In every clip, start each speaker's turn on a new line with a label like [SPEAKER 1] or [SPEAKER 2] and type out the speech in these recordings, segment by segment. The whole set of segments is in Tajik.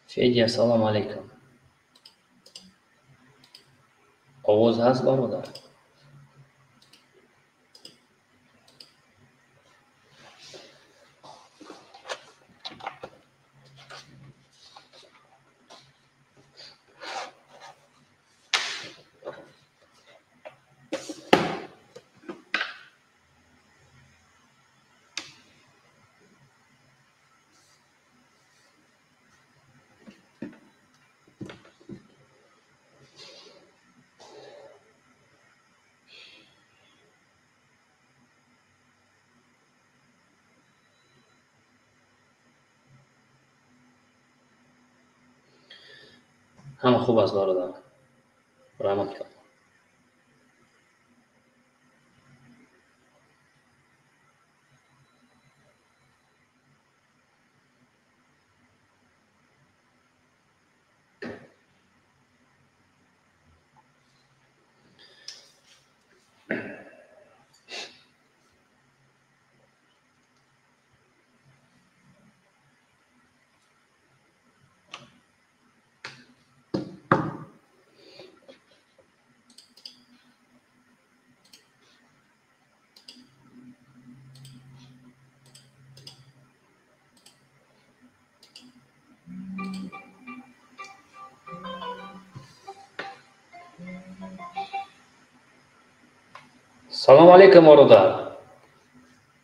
[SPEAKER 1] Федя, салом алейкум. Овоз ҳаст, бародар? Ҳама хуб аст, бародар. Раҳмат кардам. Салом алейкум, бародар.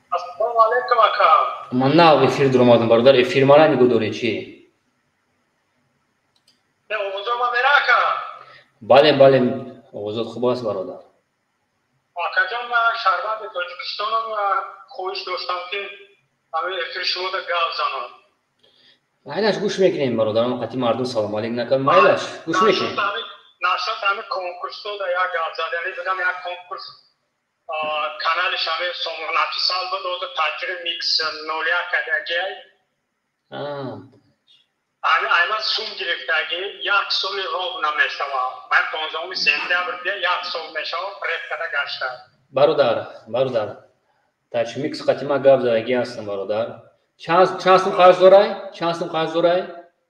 [SPEAKER 2] Ассалому алейкум, ака.
[SPEAKER 1] Ман нав эфир дуромадам, бародар. Эфир мара нигоҳ доред чӣ?
[SPEAKER 2] Не, овозо ма мера, ака?
[SPEAKER 1] Бале, бале, овозот хуб аст, бародар.
[SPEAKER 2] Акаҷон, ман шаҳрванди Тоҷикистонам ва хоҳиш доштам, ки ҳамин эфири шумода гап занам.
[SPEAKER 1] Майлаш, гӯш мекунем, бародар. Ман қатъи мардум салом алейк накардам. Майлаш, гӯш мекунем.
[SPEAKER 2] Нашуд ҳамин конкурсода як гап задани будам, як конкурс канали шаме Сомон написал буд, озо таҷри микс 01 кардагиай. Ами айма сум гирифтаги, як соли роб намешава. Ман 15 сентябр бия як сол мешава, преп карда гашта.
[SPEAKER 1] Бародар, бародар. Таҷри микс қатима гап задаги ҳастам, бародар. Чанд сум қарз дорай? Чанд сум қарз дорай?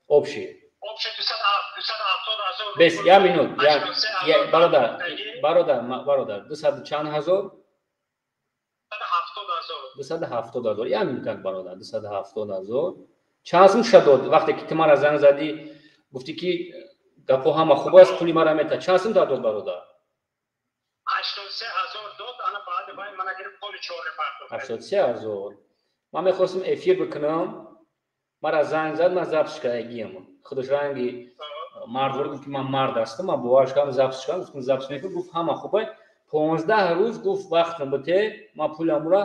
[SPEAKER 1] Общий.
[SPEAKER 2] Общий 270 ҳазор.
[SPEAKER 1] Бес, як минут, як бародар, бародар, бародар, 200 чанд ҳазор? 270 ҳазор. Як минут, як бародар, 270 ҳазор. Чанд сум ша дод? Вақте ки ту мара занг задӣ, гуфтӣ ки гапҳо ҳама хуб аст, пули мара мета. Чанд сум дод, бародар?
[SPEAKER 2] 83 ҳазор дод, ана баъди вай мана гирифт поли чор партофт.
[SPEAKER 1] 83 ҳазор. Ман мехостам эфир бикунам, мара занг зад, ман запись кардагиам. Худаш ранги мардвор гуфт, ки ман мард ҳастам, ман боварш кардам, запись кардам, гуфтам запись мекунам, гуфт ҳама хубай. 15 рӯз гуфт вақтам бите, ман пуламро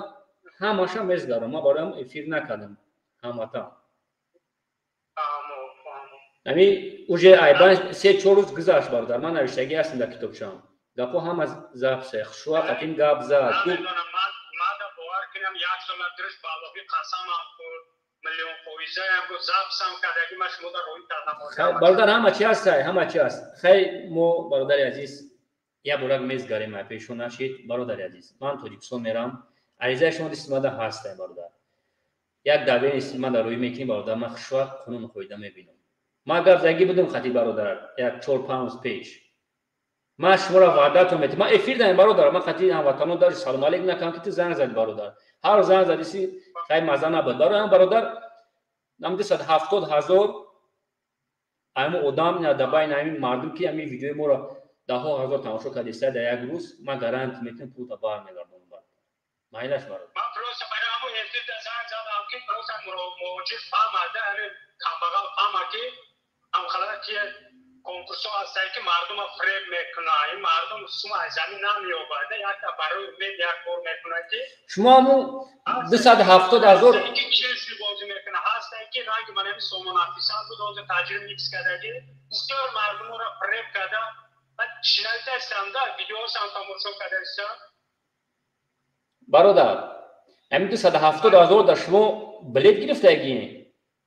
[SPEAKER 1] ҳамаша мезгарам. Ман бароям эфир накардам ҳаматан. Ами уже айбан 3-4 рӯз гузашт, бародар. Ман навиштагӣ ҳастам дар китобчаам. Гапҳо ҳама записе. Хушва қатин гап зад.
[SPEAKER 2] Мада бовар кунам, як сола дуруст балоғи қасамам хӯрд, миллион фоизаям гуфт, записам кардаги, ман шумода роҳӣ кардам.
[SPEAKER 1] Бародар, ҳама чи ҳаст, ҳама чи ҳаст. Хай, мо, бародари азиз, як борак мезгарем, ай пешон нашид. Бародари азиз, ман Тоҷикистон мерам, аризаи шумо дисти мада ҳастай, бародар. Як даве нест, ман дар рӯй мекунем, бародар, ман хушва қонуну қоида мебинам. Ман гап заги будам хати, бародар, як 4-5 рӯз пеш. Ман шуморо ваъдатон метиҳам. Ман эфир даем, бародар, ман хати ҳамватанон даже салом алейк накардам, ки ту занг зади, бародар. Ҳар занг задиси, хай маза набуд. Барои ҳам, бародар, нам 270 ҳазор ҳамин одам дар байни ҳамин мардум, ки ҳамин видеои моро даҳҳо ҳазор тамошо кардиста дар як рӯз, ман гарантия метиҳам, пулта бармегардонам. Майлаш, бародар.
[SPEAKER 2] Ман просто барои ҳамон эфир занг задам, ки просто муҳоҷир фаҳмада, ҳамин камбағал фаҳма, ки ҳамхалар ки конкурсҳо ҳастанд, ки мардумро фреб мекунанд. Ин мардум сум аз замин намеёбад, якта барои умед як кор мекунад, ки
[SPEAKER 1] шумо ҳамун 270 ҳазор
[SPEAKER 2] ки Челси бозӣ мекунад, ҳастанд, ки ранги ман ҳамин Сомон Афисал буд, ҳозир таҷриба микс кардаги, бисёр мардумро фреб карда. Ман шинавидаистам да, видеоҳошам тамошо кардаистам.
[SPEAKER 1] Бародар, ҳамин 270 ҳазор дар шумо билет гирифтагӣ?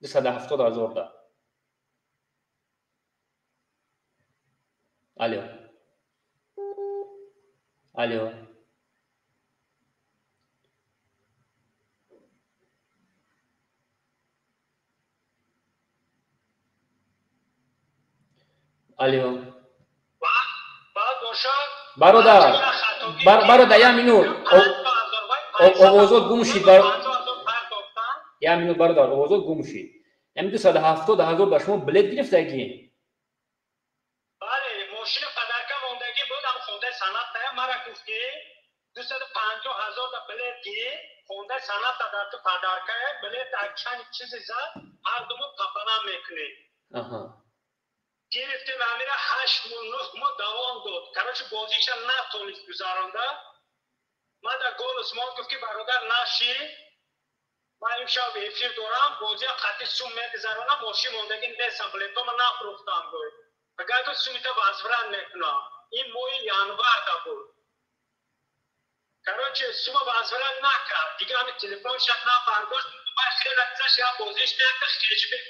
[SPEAKER 1] 270 ҳазор да. Алло. Алло. Алло. Бародар, бародар, як минут. Овозот гум шид. Як минут, бародар, овозот гум шид. Яъне 270 000 ба шумо билет гирифтагӣ?
[SPEAKER 2] Бале, мошини подарка мондагӣ буд, ам хондаи санъат тая мара гуфт, ки 250 000 да билет гир, хондаи санъат дар ту подарка билет, чанд чизи зад, ҳар думо папанам мекунӣ. Гирифтем ҳамира, 8 моҳ, 9 моҳ давом дод. Короче, бозиша натонист гузаронда. Ман дар голос мон гуфт, ки бародар, наши, ман имшаб эфир дорам, бозия қатъи сум мегузаронам, мошин мондагӣ нестам, билетома нафурӯхтам, гӯй. Агар ту сумита возврат мекунам. Ин моҳи январда буд. Короче, сума возврат накард, дига ҳами телефонша набардошт. Хеле гузашт, як бозиш якта хешбек.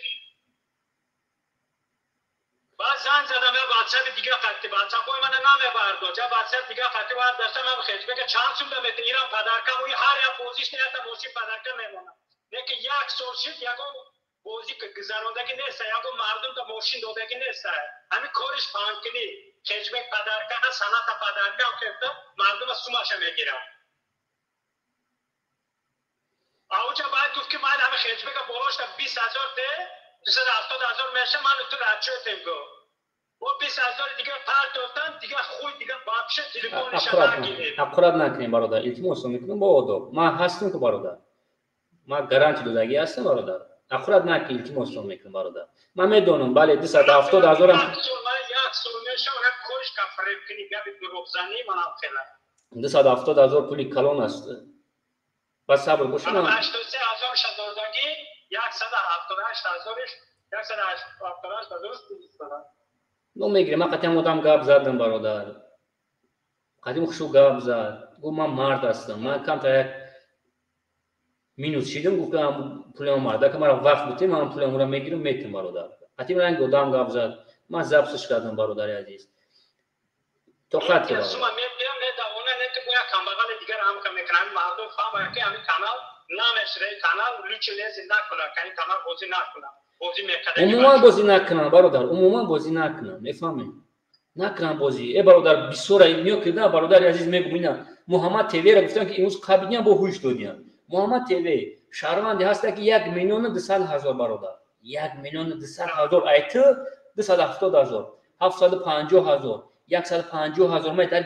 [SPEAKER 2] Баъд занг задам, я ватсапи дига қатъи, ватсапҳои мана намебардошт, я ватсап дига қатъи вар даштам, ам хешбека чанд сум дамета, ирам подарка, уи ҳар як бозиш якта мошин подарка мемонад. Лекин як сол шид, ягон бозӣ гузарондагӣ неста, ягон мардум да мошин додагӣ неста. Ҳамин кориш паҳнкунӣ, кешбек подарка, саната подарка кефта, мардума сумаша мегирад. Ауҷа баъд гуфт, ки ман ҳами хешбека болошта 20 000 де, 270 000 меша, ман ту расчётем, гуфт. Бо 20 000 дига партофтан, дига хуй, дига вообще телефониша нагирифт.
[SPEAKER 1] Аққурат накунем, бародар, илтимос мекунам, бо одоб. Ман ҳастам ку, бародар, ман гарантия додагӣ ҳастам, бародар. Аққурат накун, илтимоссон мекунам, бародар. Ман медонам, бале, 270 000-ам.
[SPEAKER 2] Як сол мешавад, кориш кафребкунӣ, гапи дурӯғзанӣ, манам хела.
[SPEAKER 1] 270 000 пули калон аст, ба сабр бошед.
[SPEAKER 2] 83 000-ша додагӣ, 178 000-ш, 178 000-ш пул истода.
[SPEAKER 1] Ну, мегирем. Ман қатъиан одам гап задам, бародар, қадим хушу гап зад, гуфт: «Ман мард ҳастам, ман камтар як минус шидам», гуфт, «пулам мардака мара вақт бутем, ман пуламро мегирам, метам, бародар». Қатъи ранги одам гап зад, ман запись кардам, бародари азиз, тоқат.
[SPEAKER 2] Сума мегирам, медавона, не ки камбағали дигар ҳамка мекунам. Мардум фаҳмая, ки ҳамин канал намешира, канал лучше лези накуна, ин канал бозӣ накуна, бозӣ мекарда.
[SPEAKER 1] Умуман бозӣ накунам, бародар, умуман бозӣ накунам, мефаҳмем, накунам бозӣ. Э, бародар, бисёра ниё кирда, бародари азиз, мегум, ина Муҳаммад ТВ-ра гуфтам, ки имрӯз қабидиям, бо ҳуш додиям. Муҳаммад ТВ шаҳрванде ҳаста, ки 1 200 000, бародар, 1 200 000, айти 270 000, 750 000, 150 000. Ман 10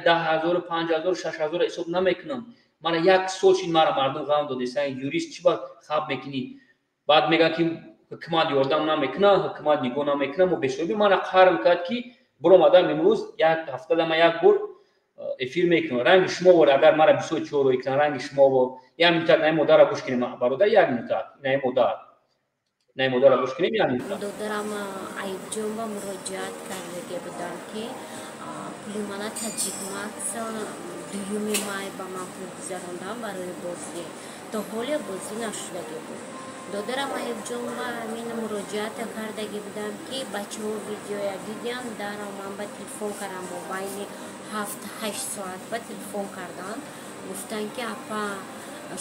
[SPEAKER 1] 000-у, 5 000-у, 6 000-ро ҳисоб намекунам. Мана як сол шид, мара мардум ғам додесан. Юрист чӣ ба хаб мекунӣ? Баъд мегӯянд, ки ҳукумат ёрдам намекунад, ҳукумат нигоҳ намекунад, мо бесоҳибӣ. Мана қарм кард, ки биромадам имрӯз, як ҳафтада ман як бор эфир мекунам. Ранги шумо вор, агар мара бисёр чиҳоро кунам, ранги шумо вор. Як минутак наи модарра гӯш кунем, бародар, як минутак наи модар, наи модарра гӯш кунем, як минутак.
[SPEAKER 3] Додарам Айбҷон ба муроҷиат кардаге будам, ки пули мана Таҷикмакс 2 май ба ман пул гузарондам барои бозӣ, то ҳоле бозӣ нашудаге буд. Додарам Аюбҷон ба ҳамин муроҷиата кардаги будам, ки бачаҳо видеоя дидиан, даро ман ба телефон кардам, бо байни 7-8 соат ба телефон карданд, гуфтанд, ки апа,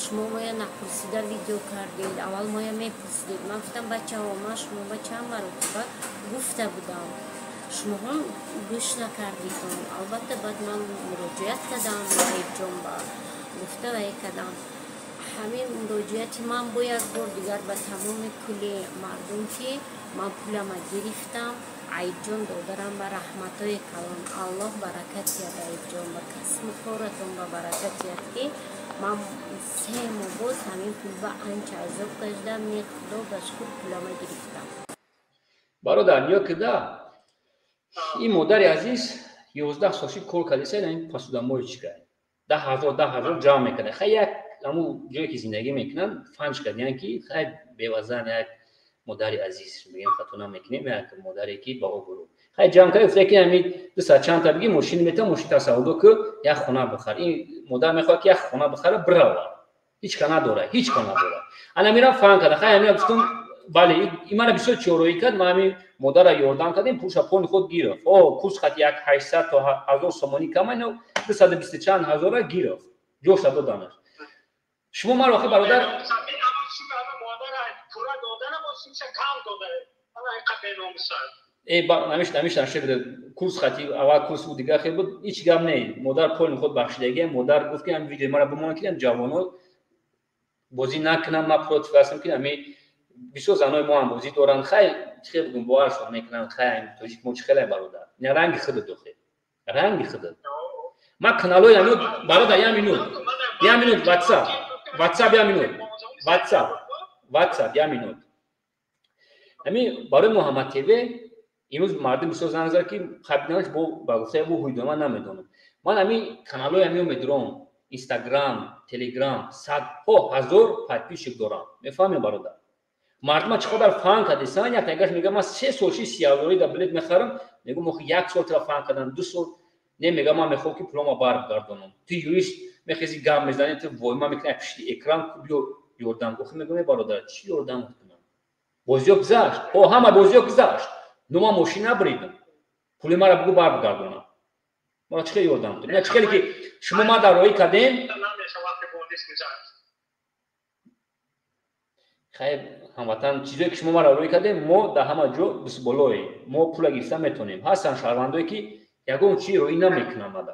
[SPEAKER 3] шумо моя напурсида видео кардед, аввал моя мепурсидед. Ман гуфтам: «Бачаҳо, ман шумо ба чанд маротиба гуфта будам, шумоҳо гӯш накардитон». Албатта, баъд ман муроҷиат кардам Аюбҷон ба, гуфта вай кардам. Ҳамин муроҷиати ман бо як бор дигар ба тамоми кулли мардум, ки ман пулама гирифтам. Айбҷон додарам ба раҳматҳои калон, Аллоҳ баракат диҳад. Айбҷон, ба касбу коратон ба баракат диҳад, ки ман 3 моҳ боз ҳамин пул ба анча азоб кашидам, не, Худо ба шукр, пулама гирифтам.
[SPEAKER 1] Бародар, ниё кида, ин модари азиз 11 сол шид кор кардеса, ин посудомоечка, 10 000, 10 000 ҷамъ мекарда. Хай, як ҳамун ҷое ки зиндагӣ мекунанд, фанҷ кардиян, ки хай, бевазан як модари азиз мегӯем, хато намекунем, як модаре ки ба обрӯ, хай, ҷамъ кард, гуфта, ки ҳамин дусад чандта биги, мошин мета, мошин тасаввудо ку, як хона бихар. Ин модар мехоҳад, ки як хона бихара, бирава, ҳеҷ ка надора, ҳеҷ ка надора. Ана мирам фаҳм карда. Хай, ҳамина гуфтум, бале, ин мара бисёр чороӣ кард. Ма ҳамин модарра ёрдам кардем, пулша пони худ гирифт. О, курс хат як 800 то 1000 сомонӣ кама, ино дусаду бисту чанд ҳазора гирифт, ҷоша доданаш. Шумо маро охи, бародар.
[SPEAKER 2] Пура додана, бо сумша кам дода.
[SPEAKER 1] Намеш курс хати аввал курс буд, дигар хел буд, ҳеҷ гап не. Модар поли худ бахшидагия, модар гуфт ки ҳам видеои мара бимонад, ки ҷавоно бозӣ накунанд, ман против ҳастам, ки ҳами бисёр занои мо ҳам бозӣ доранд. Хай, чӣ хел бигӯм, боваршон мекунанд. Хай, тоҷик мо чӣ хеле, бародар, ина ранги худат, охе, ранги худат. Ман каналҳои ҳамин, бародар, як минут, як минут, WhatsApp, WhatsApp, як минут, WhatsApp, WhatsApp, як минут. Ҳамин барои Муҳаммад ТВ имрӯз мардум бисёр занг зад, ки хабинаш бо ба гуфтаи бо ҳуйдома ман намедонам. Ман ҳамин каналҳои ҳамин медурам, Инстаграм, Телеграм, садҳо ҳазор подписчик дорам. Мефаҳмем, бародар? Мардума чӣ қадар фан кардесан, як нагаш мега, ман 3 сол ши 30 ҳазорӣ да билет мехарам, мегӯм, охи, як сол тра фан кардам, 2 сол не, мега, ман мехоҳам, ки пулома баргардонам. Ту юрист мехези, гап мезанӣ, ту войма мекунӣ пишти экран, биё ёрдам. Охи, мегӯм, бародар, чӣ ёрдам кунам? Бозиё гузашт, о, ҳама бозиё гузашт, но ман мошин набридам. Пули мара бугӯ баргардонам, мара чӣ хел ёрдам кунам? Чӣ хеле ки шумо ма дар роҳӣ кардем. Хайр, ҳамватан, чизое ки шумо мара роҳӣ кардем, мо дар ҳама ҷо бисболое, мо пула гирифта метавонем. Ҳастанд шаҳрвандое, ки ягон чи роҳӣ намекунам, мада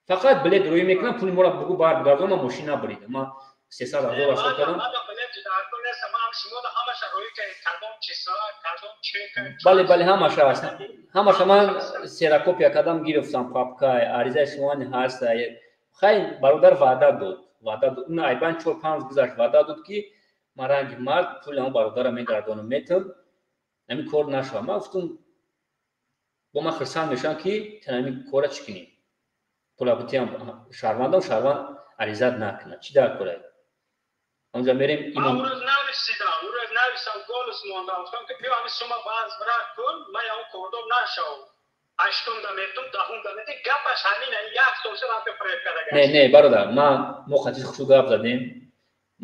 [SPEAKER 1] фақат билет роҳӣ мекунам. Пули моро бугӯ баргардон, ман мошин набридам, ман 300 000 расход кардам. Бале, бале, ҳамаша ҳаст, ҳамаша ман ксерокопия кардам, гирифтам, папкай аризаи шумоани ҳаст. Хай, бародар ваъда дод, ваъда дод, ин айбан 4-5 гузашт, ваъда дод, ки ман ранги мард пули ҳамон бародарам мегардонам, метам. Ҳамин кор нашавад. Ман гуфтум, бо ман хирсанд мешавам, ки ҳамин кора чӣ кунем, пула бутиам шаҳрвандам, шаҳрванд аризат накунад, чӣ дар корай? Онҷа мерем.
[SPEAKER 2] Урӯз нависидам, урӯз нависам, голос мондам, гуфтам, ки биё, ҳамин сума возврат кун, ман ягон кордор нашавам, ҳаштумда метум, даҳумда метум. Гапаш ҳамина, як сол шуд, ҳамин фиреб карда.
[SPEAKER 1] Не, не, бародар, ман мо хати хушу гап задем,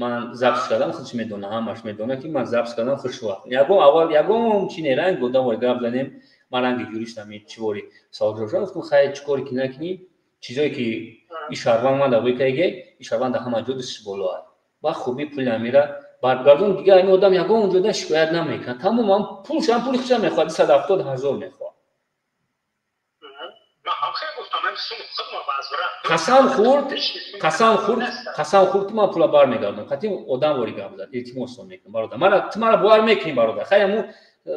[SPEAKER 1] ман запись кардам, худш медона, ҳамаш медона, ки ман запись кардам. Хушвақт ягон аввал ягон чи не, ранг одамвори гап задем, ман ранги юристам, чӣ вори савол ҷавоб гуфтум. Хай, чӣ коре ки накунӣ, чизое ки и шаҳрванд ман давои кайге, и шаҳрванд дар ҳама ҷо дастиш боло аст, ба хубӣ пули амира баргардон. Дигар ҳамин одам ягон ҷода шикоят намекунад, тамоман пулшам, пули худшам мехоҳад, 270 000 мехоҳад. Қасам хӯрд, қасам хӯрд, қасам хӯрд, ки ман пула бармегардонам. Қатъи одам вори гап зад. Илтимосон мекунам, бародар, мара ту мара бовар мекунӣ, бародар. Хай, ҳамун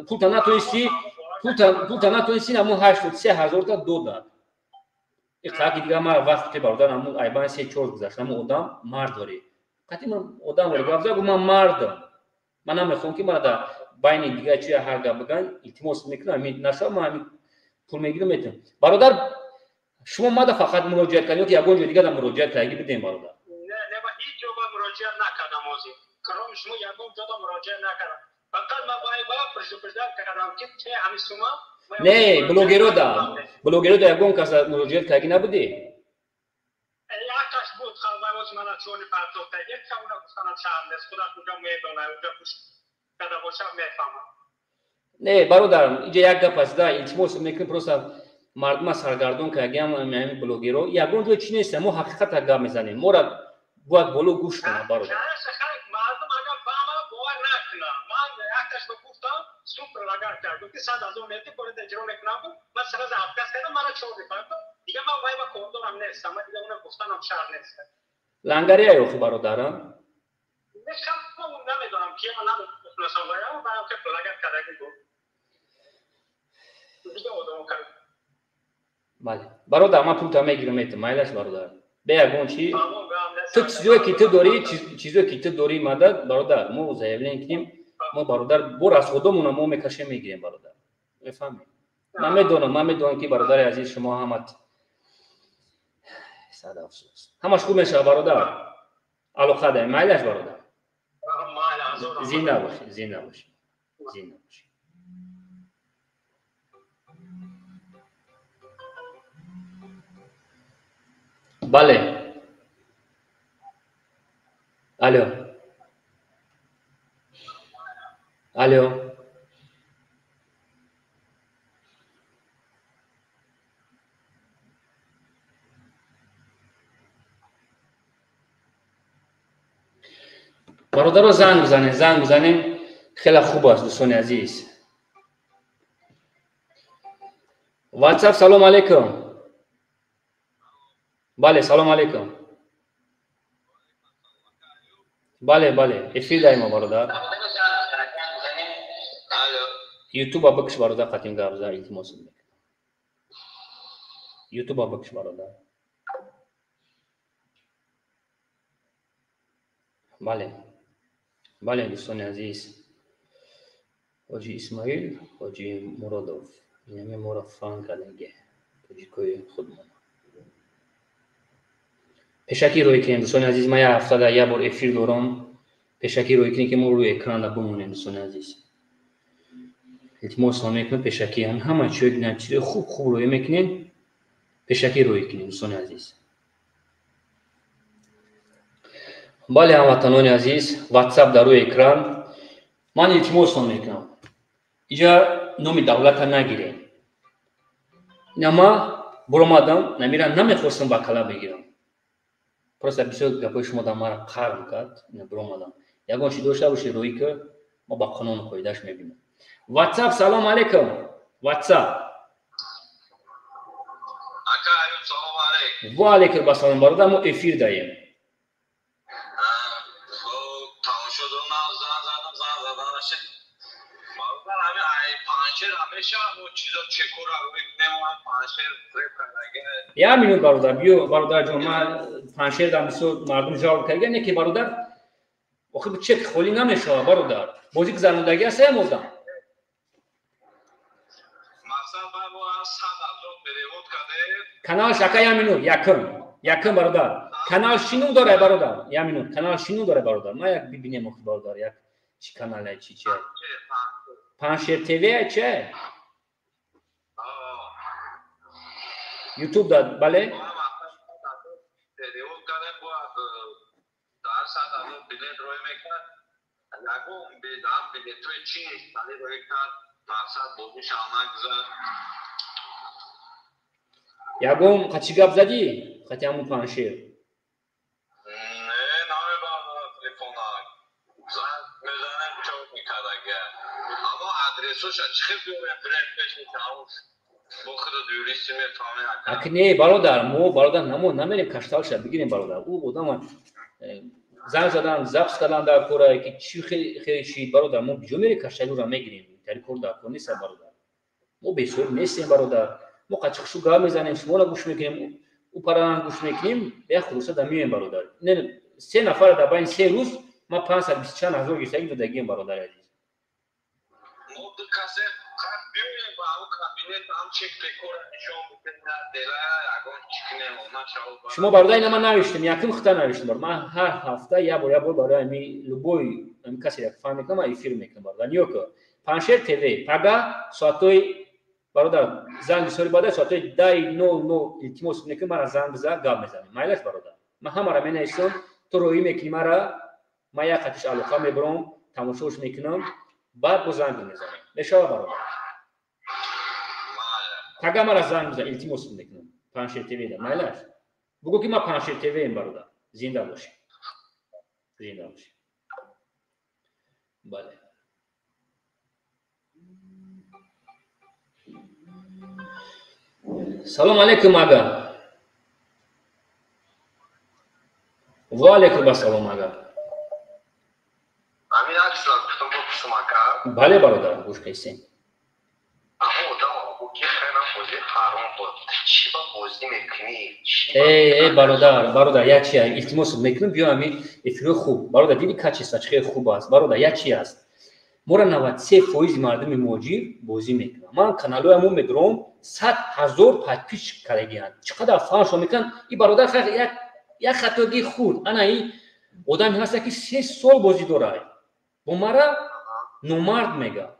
[SPEAKER 1] пулта натонисти, пулта натонисти, ҳамун 83 ҳазорта додад. Иқаки дигар мара вақт ки, бародар, ҳамун айбан 3-4 гузашт, ҳамун одам мард дорӣ. Қатъи ман одам вори гап зад, гуфт, ман мардам, ман намехоҳам, ки мара дар байни дигар чи ҳар гап биган. Илтимос мекунам, ҳамин нашавад, ман ҳамин пул мегирам, метавонам. Бародар, шумо мада фақат муроҷиат кардем ё ки ягон ҷои дигар муроҷиат кардаги бидем, бародар?
[SPEAKER 2] Не, ман ҳеҷ ҷо ба муроҷиат накардам ҳозир, кроме шумо ягон ҷода муроҷиат накардам. Фақат ман ба предупреждать кардам, ки те ҳамин сума.
[SPEAKER 1] Не, блогерода, блогерода ягон каса муроҷиат кардаги набудӣ?
[SPEAKER 2] Якаш буд, халвайоз мана чони партофта, якка, уна гуфтанам шаҳр нест, худаш уҷа медона, уҷа гӯш карда боша, мефаҳмам.
[SPEAKER 1] Не, бародар, инҷа як гап аст да, илтимос мекунем, просто мардума саргардон кардагиам ҳамин блогеро. Ягон ҷой чӣ нест, мо ҳақиқата гап мезанем, мора бояд боло гӯш кунад, бародар.
[SPEAKER 2] Мардум агар фаҳма, бовар накунад. Ман якташ ба гуфтам, суд предлагать кард, гуфт, ки 100 000 мети, корите иҷро мекунам. Ман сразу отказ кардам, мара чор мефаҳмам, дигар ман вай ба кордорам нестам, ман дигар уна гуфтанам шарт нест.
[SPEAKER 1] Лангария ёхи, бародарам?
[SPEAKER 2] Намедонам ки, ман намешиносам вая, ваям ки предлагать кардаги буд, дигар одамо кард.
[SPEAKER 1] Бале, бародар, ман пулта мегирам, метам, майлаш, бародар, бе ягон чи. Ту чизое ки ту дорӣ, чизое ки ту дорӣ, мадад, бародар, мо заявление кунем, мо, бародар, бо расходомона мо мекашем, мегирем, бародар, мефаҳмем. Ман медонам, ман медонам, ки, бародари азиз, шумо ҳамат, сад афсӯс, ҳамаш хуб мешавад, бародар, алоқа даем, майлаш, бародар. Зинда бошӣ, зинда бошӣ, зинда бошӣ. Бале, алло, алло. Бародаро, занг бизанем, занг бизанем, хеле хуб аст, дӯстони азиз. WhatsApp, салом алейкум. Бале, салом алейкум. Бале, бале, эфир даимо, бародар. Ютуба бикш, бародар, қатим гап зан, илтимос мекунам. Ютуба бикш, бародар. Бале, бале, дӯстони азиз, ҳоҷи Исмоил, ҳоҷи Муродов инаме моро фан кардаги, тоҷикои худмон. Пешакӣ рӯй кунем, дӯстони азиз. Ман як ҳафтада як бор эфир дорам. Пешакӣ рӯй кунем, ки мо рӯи экранда бимонем. Дӯстони азиз, илтимосро мекунам, пешакӣ ҳама чиҳои чизои хуб хуб рӯй мекунем, пешакӣ рӯй кунем, дӯстони азиз. Бале, ҳамватанони азиз, WhatsApp дар рӯи экран. Ман илтимосро мекунам, иҷа номи давлата нагирем. Ина ма буромадам, намира намехостам ба кала бигирам, просто бисёр гапҳои шумо дар мара қарм кард. Ина буромадам, ягон чи дошта боши, рӯӣ ки мо ба қонуну қоидааш мебинем. WhatsApp, салом алейкум. WhatsApp. Ва алейкум ассалом, бародар, мо эфир даем. Як минут, бародар, биё, бародарҷон. Ман паншер дам бисёр мардум жавоб карда, не ки, бародар, охир чек холӣ намешавад, бародар. Бозӣ гузарондагӣ аст ям одам. Каналаш, ака, як минут, якм якм, бародар, канал шинум дорад, бародар. Як минут, канал шинум дорад, бародар. Ман як бибинем, охир, бародар, як чӣ канале, чи чи Паншер ТВ че Ютуб дад, бале. Ягон қачи гап задӣ қати ҳамун Паншер? Ак не, бародар, мо, бародар, намо намерем кашталша бигирем, бародар. Ӯ одама занг задан, запись кардан дар кора, ки чӣ хеле шид, бародар. Мо биҷо мерем, кашталура мегирем, тари кор дар кор неста, бародар. Мо бесоҳиб нестем, бародар. Мо қачи хушу гап мезанем, шуморо гӯш мекунем, ӯ паранам гӯш мекунем, як хулоса да меоем, бародар. Се нафара дар байни 3 рӯз ман 520 чанд ҳазор гирифтагӣ додагием, бародари азиз. Шумо, бародар, ина ман навиштем, якум хита навиштем. Ман ҳар ҳафта як бор, як бор барои ами любой ами касе як фаҳм мекунам, ман эфир мекунам, бародар. Ниё ки Паншер ТВ пага соатҳои, бародар, занг бисёри баъда соатҳои 10:00 илтимос мекунам, мара занг биза, гап мезанем. Майлаш, бародар, ман ҳамара менависам, ту роҳӣ мекунӣ мара, ман як хатиш алоқа мебарам, тамошош мекунам, баъд бо занг мезанем. Мешава, бародар? Пага мара занг бизан, илтимос мекунам. Паншер ТВ да майлаш бугӯ, ки ман Паншер ТВм, бародар. Зинда бошӣ, зинда бошӣ. Бале, салом алейкум, ага. Ва алейкум ассалом, ага. Бале, бародар, гӯш кайсем. Э, бародар, бародар, як чи илтимос мекунам, биё ами эфири хуб, бародар, диди качество чӣ хеле хуб аст, бародар. Як чи аст, мора 93% мардуми муҳоҷир бозӣ мекунанд. Ман каналҳоямон медорам, 100 000 подписчик кардагианд, чӣ қадар фаҳмшон мекунанд. И бародар як хатогии хурд, ана и одаме ҳаста, ки 3 сол бозӣ дорад, бо мара номард мега.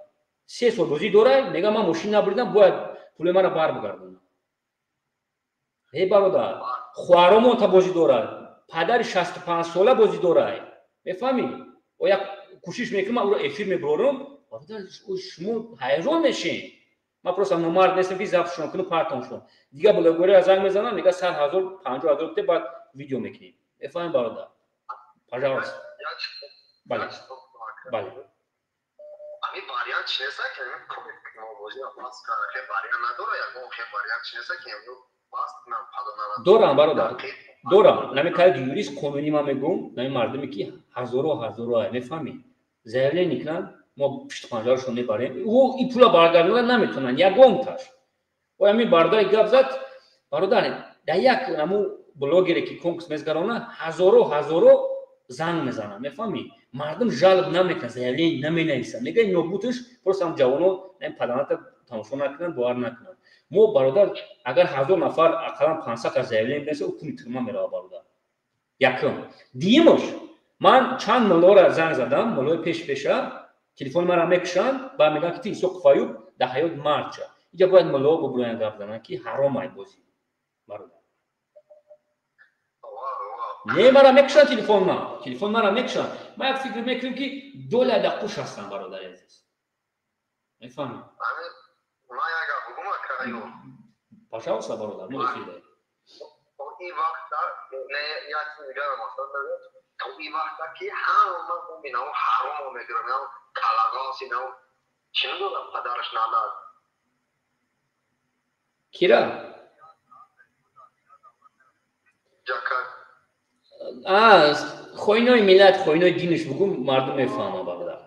[SPEAKER 1] 3 сол бозӣ дорад, мега, ман мошин набурдам, бояд пули мара барбигардонам. Э, бародар, хоҳаромон та бозӣ дорад, падари 65-сола бозӣ дорад, мефаҳмӣ? О, як кӯшиш мекунам, ман ӯро эфир мебарорам, бародар, шумо ҳайрон мешем. Ман просто номард нестам, ки запись шон кунам, партоншон. Дигар блогерия занг мезанам, мега 100 000, 50 000 те, баъд видео мекунем. Мефаҳмем, бародар? Пожалуйста, бале, бале. Дорам, бародар, дорам. Нами кайд юрист қонунӣ ман мегӯм, нами мардуме ки ҳазоро ҳазоро мефаҳмӣ, заявление кунанд, мо пишти панҷарашон мебарем, ӯ ин пула баргардонда наметавонанд ягонташ. Ой, ҳамин бародари гап зад, бародар, дар як ҳамун блогере ки конкурс мезгарона, ҳазоро ҳазоро занг мезананд, мефаҳмӣ? Мардум жалоб намекунад, заявление наменависад, мегӯяд нобуташ, просто ҳам ҷавоно ин паданата тамошо накунанд, бовар накунанд. Мо, бародар, агар 1000 нафар ақаллан 500 та заявление бинависад, ӯ пули тюрьма меравад, бародар. Якум. Дуюмаш, ман чанд муллора занг задам, муллои пеш пеша телефони маро мекушанд, баъд мегӯянд, ки ту Исоқов Аюб дар ҳаёт мард ша. Инҷа бояд муллоҳо бубуроянд, гап зананд, ки ҳаром ай бозӣ, бародар. Не, мара мекушанд, телефон мара мекушанд. Ман як фикр мекунем, ки доля дар қуш ҳастам, бародари азиз, мефаҳмӣ? Пожалуйста, бародар, мо эфирда.
[SPEAKER 2] Ин вақта не, як чиз дигарам масалан, то ин вақта ки ҳама инау ҳаромо мегирам, инау калагос, инау чӣ медонам, падараш налад.
[SPEAKER 1] Кира?
[SPEAKER 2] Ҷака.
[SPEAKER 1] Хоинои миллат, хоинои динаш бугум, мардум мефаҳмад, бародар.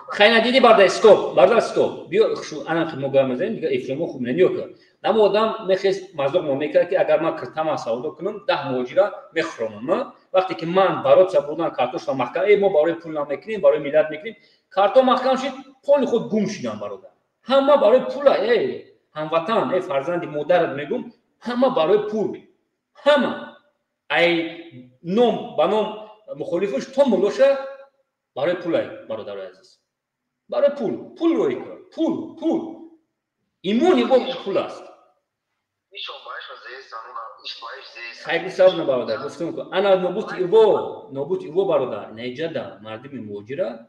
[SPEAKER 1] Хай, надидӣ, бародар? Стоп, бародар, стоп, биё, ана мо гап мезанем, дига эфирмо хуб нениё ка. Намо одам мехест, мазоқ мо мекард, ки агар ман киртама савдо кунам, 10 муҳоҷира мехӯронам. Вақте ки ман барот бурдан картошка маҳкам, э, мо барои пул намекунем, барои миллат мекунем, карто маҳкам шид, поли худ гум шидам, бародар. Ҳама барои пула, э ҳамватан, э фарзанди модарат мегум, ҳама барои пул, ҳама ай ном ба ном мухолифаш то муллоша барои пулай, бародарои азиз, барои пул, пул рӯй кар, пул, пул, имони бо пул аст. Хайр, саб на, бародар, гуфтам ку, ана нобути иво, нобути иво, бародар, неҷада мардуми муҳоҷира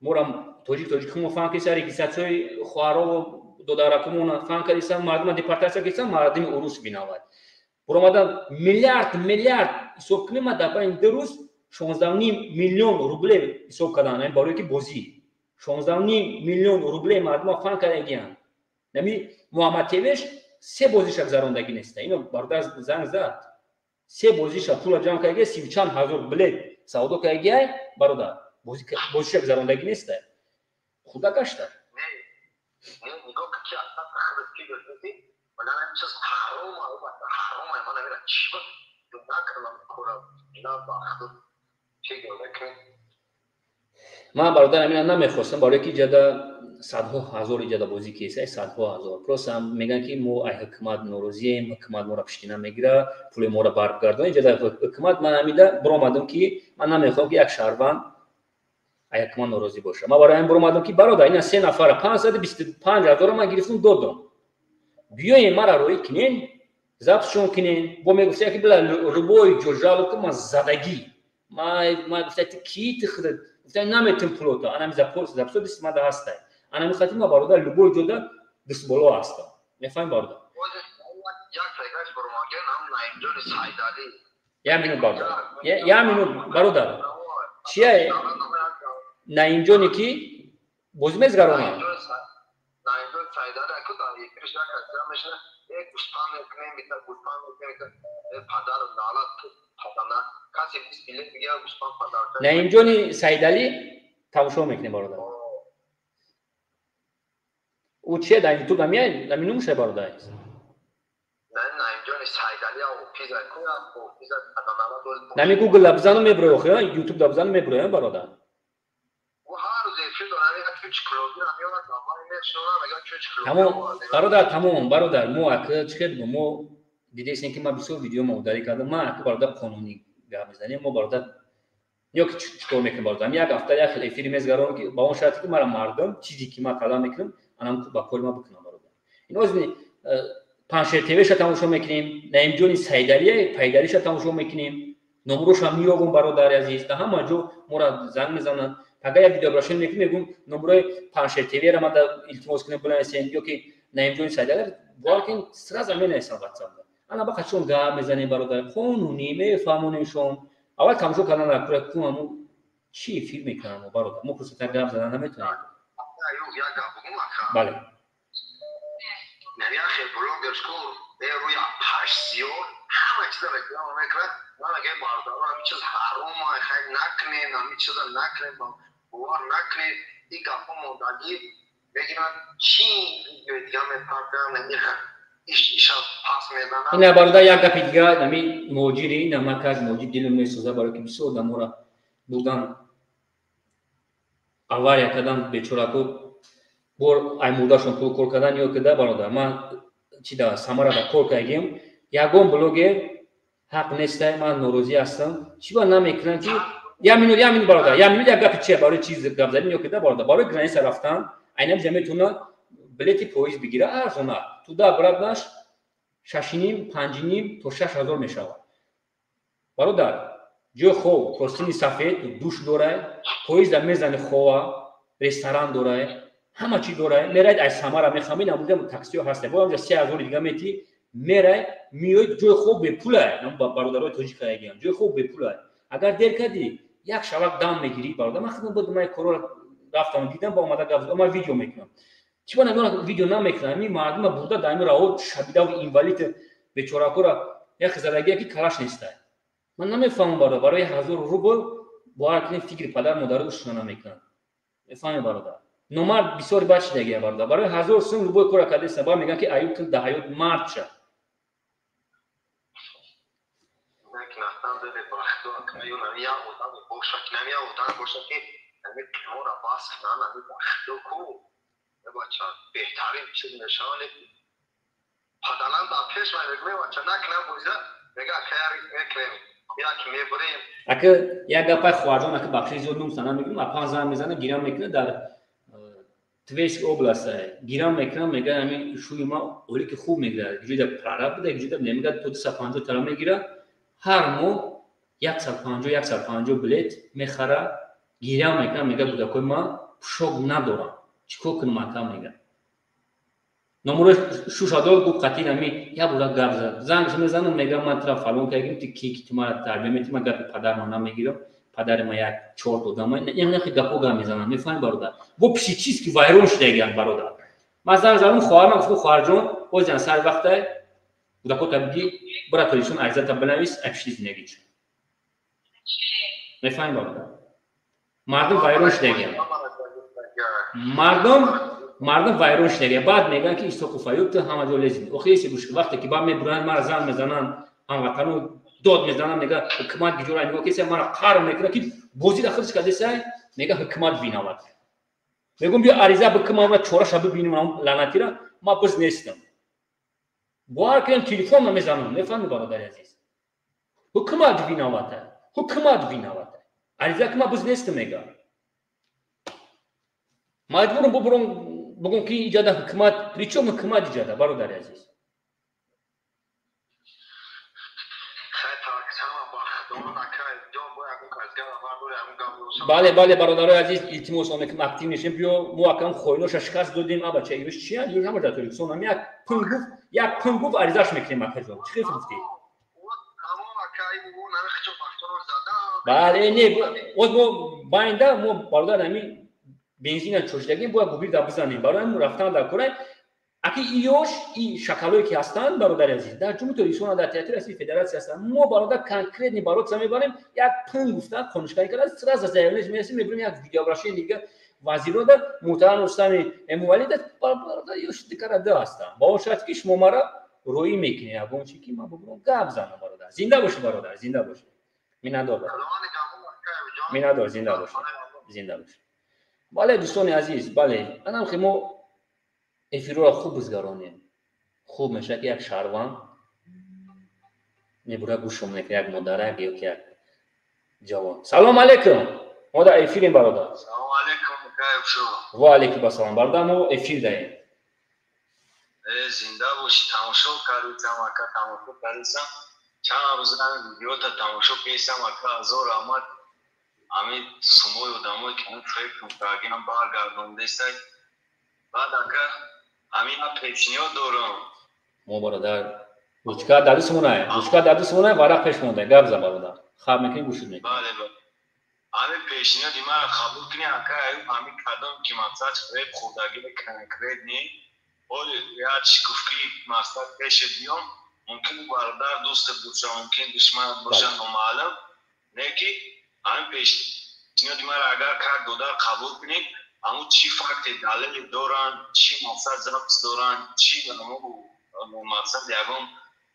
[SPEAKER 1] морам тоҷик, тоҷик мо фаҳм киса, регистратсияи хоҳарову додаракумона фаҳм кардисан, мардума депортатсия кардисан, мардуми урус бинавад буромадан миллиард миллиард ҳисоб кунем. Ма дар байни 2 рӯз 16,5 миллион рубле ҳисоб кардан, барое ки бозӣ 16,5 миллион рубле мардума фаҳм кардагиянд. Нами Муҳаммад Тевеш се бозиша гузарондагӣ неста, ино бародар занг зад, се бозиша пула ҷамъ кардагия, сиву чанд ҳазор билет савдо кардагиай, бародар, бозиша гузарондагӣ неста, худа гашта. Ман, бародар, амина намехостам, барое ки иҷада садҳо ҳазор иҷада бозӣ кесай, садҳо ҳазор. Просто мегӯянд, ки мо ай ҳукумат норозием, ҳукумат моро пишти намегира, пули моро баргардон. Иҷада ҳукумат, ман ҳамида биромадам, ки ман намехоҳам, ки як шаҳрванд ай ҳукумат норозӣ боша. Ман барои ҳамин биромадам, ки бародар, ина се нафара 525 ҳазора ман гирифтам, додам, биёем, мара роӣ кунен, записшон кунен. Бо мегуфта, ки била любой ҷо жалоб кун, ман задагӣ. Ман гуфта, ти ки, ти худат гуфта, наметун пулото, анами записо дисти мада ҳастай. Анами хати ма, бародар, любой ҷода дастболо ҳастам, мефаҳми, бародар? Як минут, бародар, як минут, бародар. Чия, Наимҷоне ки бозӣ мезгарона?
[SPEAKER 2] Наимҷон Сайдали аку дар эфирш як касира мешина, э, гӯспанд мекунем, бита гӯспанд мекунем, э, падару налат падана, касе 20 билет бигира, гӯспанд падар.
[SPEAKER 1] Наимҷони Сайдалӣ тамошо мекунем, бародар. Ӯ чия, дар Ютуб намеяй, наминумуша, бародар?
[SPEAKER 2] Наимҷони Сайдали офиза ку, офиза.
[SPEAKER 1] Нами Гугл бизану меброи, охи Ютуб да бизану меброи, бародар.
[SPEAKER 2] Ҳар рӯз эфир дорам,
[SPEAKER 1] Тамом, бародар, тамом, бародар. Мо ака чӣ хел, мо дидесем, ки ман бисёр видео модарӣ кардам. Ман ака, бародар, қонунӣ гап мезанем. Мо, бародар, ё ки чӣ кор мекунем, бародар? Як ҳафта як хел эфири мезгаронам, ки ба он шарте ки мара мардум чизе ки ман талаб мекунам, анам ба кори ман бикунам, бародар. Ин оз Паншер ТВша тамошо мекунем, Наимҷони Сайдалия пайдалиша тамошо мекунем, номрошам меёбум, бародари азиз. Дар ҳама ҷо мора занг мезананд. Агар як видеообращение мекунем, мегӯм, номрои Паншер ТВра ман илтимос кунем, бинависем, ё ки Наимҷони Сайдалия, бовар кунед, сразу менависам ватсапда. Ана бақат шон гап мезанем, бародар, қонунӣ мефаҳмонемшон. Аввал тамошо кардан дар кура ку ҳамун чӣ эфир мекунам мо, бародар? Мо просто так гап задан наметавонем. Бале. Ина бародар, як гапи дига, ами муҳоҷири намак аз муҳоҷир дилм месӯзад, барое ки бисёр одаморо бурдан, авария кардан, бечорако бор ай мурдашон пул кор кардан ё кида. Бародар, ман чи да Самарада кор кардагим, ягон блогер ҳақ нестай, ман норозӣ ҳастам. Чӣ ба намекунам ки як минут, як минут, бародар, як минут, як гапи чи барои чиз гап задем ё кида, бародар, барои граница рафтан айнам ҷа метавонад билети поезд бигира арзона, туда обратно 6,5, 5,5 то 6 ҳазор мешавад. Бародар, ҷои хоб, простыни сафед, душ дорай, поезда мезани, хова, ресторан дорай, ҳама чӣ дорай. Мерай аз Самара мехамин, амуҷа таксиҳо ҳаста, бо амҷа 3 ҳазори дига мети, мерай, миёй, ҷои хоб бепулай. Бародарои тоҷика ягиам, ҷои хоб бепулай. Агар дер кардӣ, як шавак дам мегирӣ. Бародар, ман худам буд, ман корора рафтам, дидам, ба омада гап, ман видео мекунам. Чӣ ба намедонам, видео намекунам? Ин мардума бурда дар ҳамин раҳо шабидаву инвалид бечоракора як задагия ки калаш нестай. Ман намефаҳмам, бародар, барои 1000 рубл бовар кунед, фикри падар модари ушона намекунад. Мефаҳмед, бародар? Номард бисёр бад шидагия, бародар. Барои 1000 сум любой кора кардеста. Баъд мегӯянд ки аюб, ту дар ҳаёт мард ша.
[SPEAKER 2] Беҳтарин чиз мешавад. Падарам дар пеш ман мегӯям, бача, накунам бозира, мега хайр мекунем, як мебурем.
[SPEAKER 1] Ака, як гапай, хоҳарҷон, ака, бахши зиёд ном сана мегӯям. Апан зан мезана, гирам мекунад, дар Тверский область гирам мекунам, мега ҳамин шӯи ма оле ки хуб мегирад, ҷоида прораб буда, ҷоида мега то 250 тара мегирад, ҳар моҳ 150, 150 билет мехара, гирям мекунам, мега кӯдакои ман пӯшок надорам, чӣ кор кунам, ака? Мега номуро шушадор гуфт, қатъи ами як бора гап зад, зангш мезанам, мега ман тра фалон кардем, ту ки ки ту мара тарбия мети, ман гапи падарма намегирам, падари ма як чорт одама, яхе гапо гап мезанам. Мефаҳми, бародар, бо психически вайрон шудагиам. Бародар, ман занг задам хоҳарам, гуфтам: «Хоҳарҷон, озиан сари вақтай кӯдакота биги, бира Тоҷикистон, аризата бинавис, айпишти зиндагӣ чӣ». Мефаҳми, бародар, мардум вайрон шудагиам, мардум вайрон шудагия. Баъд мегӯянд ки Исоқу Фаюб, ту ҳама ҷо лезӣ. Охи еси гӯш, вақте ки баъд мебуранд, мара занг мезананд, ҳамватану дод мезананд, мега ҳукумат гиҷора нигоҳ кеса, мара қарр мекунад ки бозира худш кардесай, мега ҳукумат виноват. Мегӯм, биё ариза бикунам, чораша бибинем лаънатира. Ма биз нестам, бовар кунем, телефон намезанам. Мефаҳми, бародари азиз, ҳукумат виновата, ҳукумат виновата, ариза ки ма биз нестам. Мега маҷбурам бубурам, бугум ки иҷада ҳукумат причём, ҳукумат иҷада, бародари азиз. Бале, бале, бародарои азиз, илтимос мекунам, актив нешем. Биё, мо акам хоиноша шикаст додем. А бача, ёш чиян, ёш ҳама дар Тоҷикистон ам як пун гуфт, як пун гуфт, аризаш мекунем. Акаҷон, чӣ хел гуфтӣ? Бале, не, оз мо байнда мо, бародар, ҳамин бензина чошидагим, бояд губирда бизанем. Барои ҳамин рафтан дар кора. Аки иёш и шакалое ки ҳастанд, бародари азиз, дар Ҷумҳури Тоҷикистон, дар территорияи Россияи Федератсия ҳастанд. Мо, бародар, конкретный бороться мебарем. Як пун гуфтан, қонуншиканӣ карда, сразу заявление мерасем, мебурем як видеообращение дига вазирода муҳтарам Рустами Эмомалӣ. Бародар, ёш дикара ду ҳастанд, ба он шарте ки шумо мара роӣ мекунед ягон чи ки ман бубурам гап занам. Бародар, зинда бошед, бародар, зинда бошед, миннатдор, миннатдор, зинда бошед, зинда бошед. Бале, дӯстони азиз, бале, анам ки мо эфирро хуб бизгаронем, хуб мешавад ки як шаҳрванд мебура, гӯшо мекунад, як модарак ё ки як ҷавон. Салом алейкум, мо дар эфирем, бародар. Ва алейкум ассалом, бародар, мо эфир даем.
[SPEAKER 2] Зинда бошӣ, тамошо кардисам, ака, тамошо кардисам, чанд рӯза видеота тамошо кардисам, ака, ҳазор раҳмат. Ҳамин сумои одамое ки фекр кардагиам баргардондесай. Баъд, ака, ҳамин пешниҳод дорам.
[SPEAKER 1] Мо, бародар, Ручка дар даст монай, ручка дар даст монай, варақ пеш мондай, гап за бародар. Хаб мекунӣ, гӯшт мекунӣ.
[SPEAKER 2] Бале, бале. Ҳамин пешниҳоди маро қабул кунӣ, ака Аюб, ҳамин кадом ки мақсад фиреб хӯрдагӣ конкретный, оли як чӣ гуфт ки мақсад пешет биём, мумкин бародар дӯстат боша, мумкин душманат боша, номаълум, не ки ҳамин пешниҳоди маро агар как додар қабул кунӣ, ҳамун чӣ факти далеле доранд, чӣ мақсад запись доранд, чӣ ҳамун мақсад ягон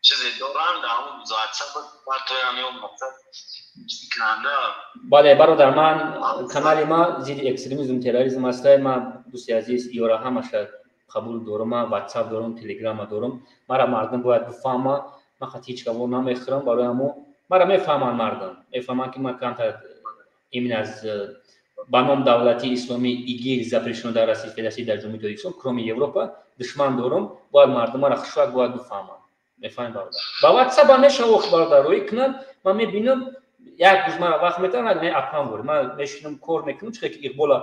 [SPEAKER 2] чизе доранд, ҳамун WhatsApp партоям ё мақсад канда.
[SPEAKER 1] Бале, бародар, ман канали ма зидди экстремизм, терроризм ҳастай. Ман, дӯсти азиз, ёра ҳамаша қабул дорум. Ман WhatsApp дорум, Телеграма дорум. Мара мардум бояд бифаҳма, ман хати ҳеҷ каво намехӯрам. Барои ҳамо мара мефаҳманд, мардум мефаҳманд, ки ман камтар именно аз ба ном давлати исломӣ ИГИЛ, запрещено дар Российской Федерация, дар Ҷумҳурии Тоҷикистон, кроме Европа, душман дорум. Бояд мардум мара хушвак бояд бифаҳманд. Мефаҳмед, бародар? Ба WhatsApp ам мешава, охи, бародар, рӯӣ кунанд, ман мебинам. Як рӯз мара вақт метавонад, апам вори ман мешинам, кор мекунам. Чихе ки Иқбола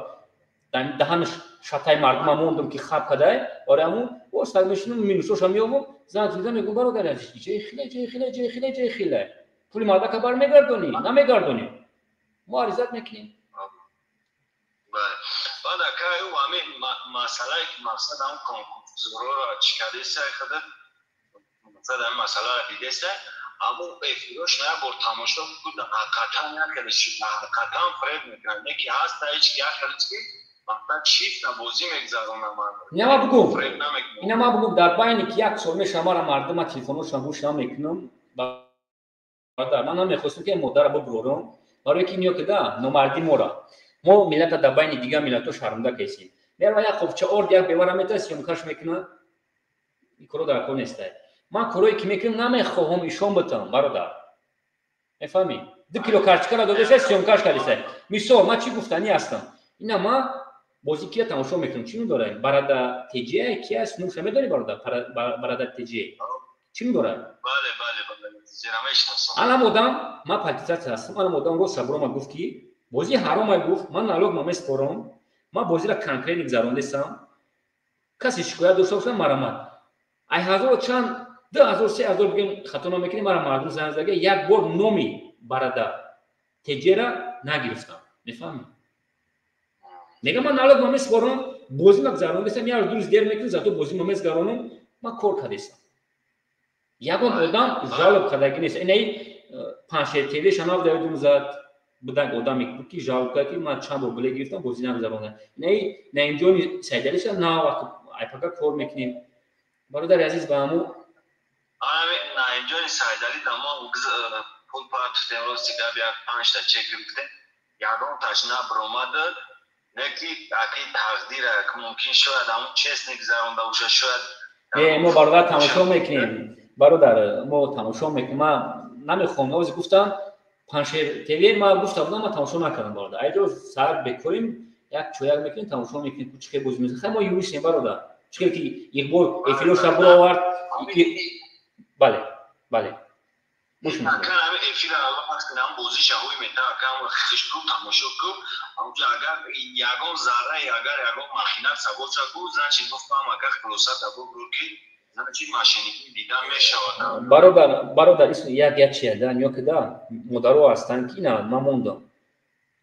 [SPEAKER 1] даҳанаш шатаи мардума мондум, ки хаб кадай. Барои ҳамун боз так мешинам, минусоша меёбам, занг мезанам, мегӯям: «Бародари азиз, ҷои хиле, ҷои хиле, ҷои хиле, ҷои хиле, пули мардака бармегардонӣ, намегардонӣ, мо аризат мекунем».
[SPEAKER 2] Баъд, ака, ҳамин масъалае ки мақсад ҳам конкурсгузорро чӣ кардеса, худат мақсад ҳамин масъаларо дидеса, ҳамун эфирош як бор тамошо кун, ҳақиқатан як хеле шуд, ҳақиқатан фиреб мекунад, не ки ҳаста ҳеҷ як хеле ки мақсад чифта бозӣ мегузаронам.
[SPEAKER 1] Ина ма бугум, ина ма бугум, дар байни ки як сол мешава, мара мардума телефоношон гӯш намекунам, бародар. Ман намехостам, ки модарро бубурорам, барое ки ниё кида номардӣ мора, мо миллата дар байни дигар миллатҳо шармда кесем. Мерава, як қопча орд, як бевара мета, съёмкаш мекунад. Ин коро дар кор нестай. Ман корое ки мекунам, намехоҳам ишон бутам, бародар, мефаҳмӣ? 2 кило карчикара додеса, съёмкаш кардеса. Мисол, ман чӣ гуфтанӣ ҳастам? Ина ман бозӣ кия тамошо мекунам, чӣ ном дорад? Барада Теҷе ки аст, нумша медонӣ, бародар? Барада Теҷе чӣ ном дорад? Анам одам, ман подписаться ҳастам, анам одам рост саброма гуфт, ки бозӣ ҳаромай. Гуфт: «Ман налог ма меспорам, ман бозиро конкретно гузарондесам, касе шикоят дошта бошад, марамат». Ай ҳазору чанд, 2000, 3000 бигем, хато намекунем, мара мардум занг зага, як бор номи Барада Теҷера нагирифтам. Мефаҳмӣ? Мега: «Ман налог ма меспорам, бозӣ ма гузарондесам, як рӯз, 2 рӯз дер мекунам, зато бозӣ ма мезгаронам, ман кор кардесам». Ягон одам жалоб кардагӣ нест. Инаи Паншер ТВ шанав давидум зад будаг, одаме буд, ки жалоб кард, ки ман чанд бор билет гирифтам, бозӣ нагузаронда. Инаи Наимҷони Сайдалиша нав айпака кор мекунем, бародари азиз, ба ҳаму.
[SPEAKER 2] Наимҷони Сайдали дамо пул партуфтем, рости гап, як панҷта чек гирифтем, ягонташ набиромад. Не ки аки тақдира, мумкин шояд ҳамун честно гузаронда боша, шояд.
[SPEAKER 1] Э, мо, бародар, тамошо мекунем, бародар, мо тамошо мекунем. Ман намехоҳам ози гуфтам Паншер ТВ, ман гуфта будам, ман тамошо накардам, бародар. Айҷо саат бекорим, як чояк мекунем, тамошо мекунем, чӣ хел бозӣ мезанем. Хай, мо юристем, бародар. Чӣ хел ки Иқбол эфироша буровард. Бале, бале.
[SPEAKER 2] Акан эфира вақти бозиша ҳои мета, акан хишру тамошо ку, ҳамҷо агар ягон зарраи, агар ягон махинат боша ку, значит, гуфтам, ака, хулоса табо ки значит мошенникӣ дида мешавад.
[SPEAKER 1] Бародар, бародар, як як чия да ё ки да модаро ҳастанд, ки на ман мондам.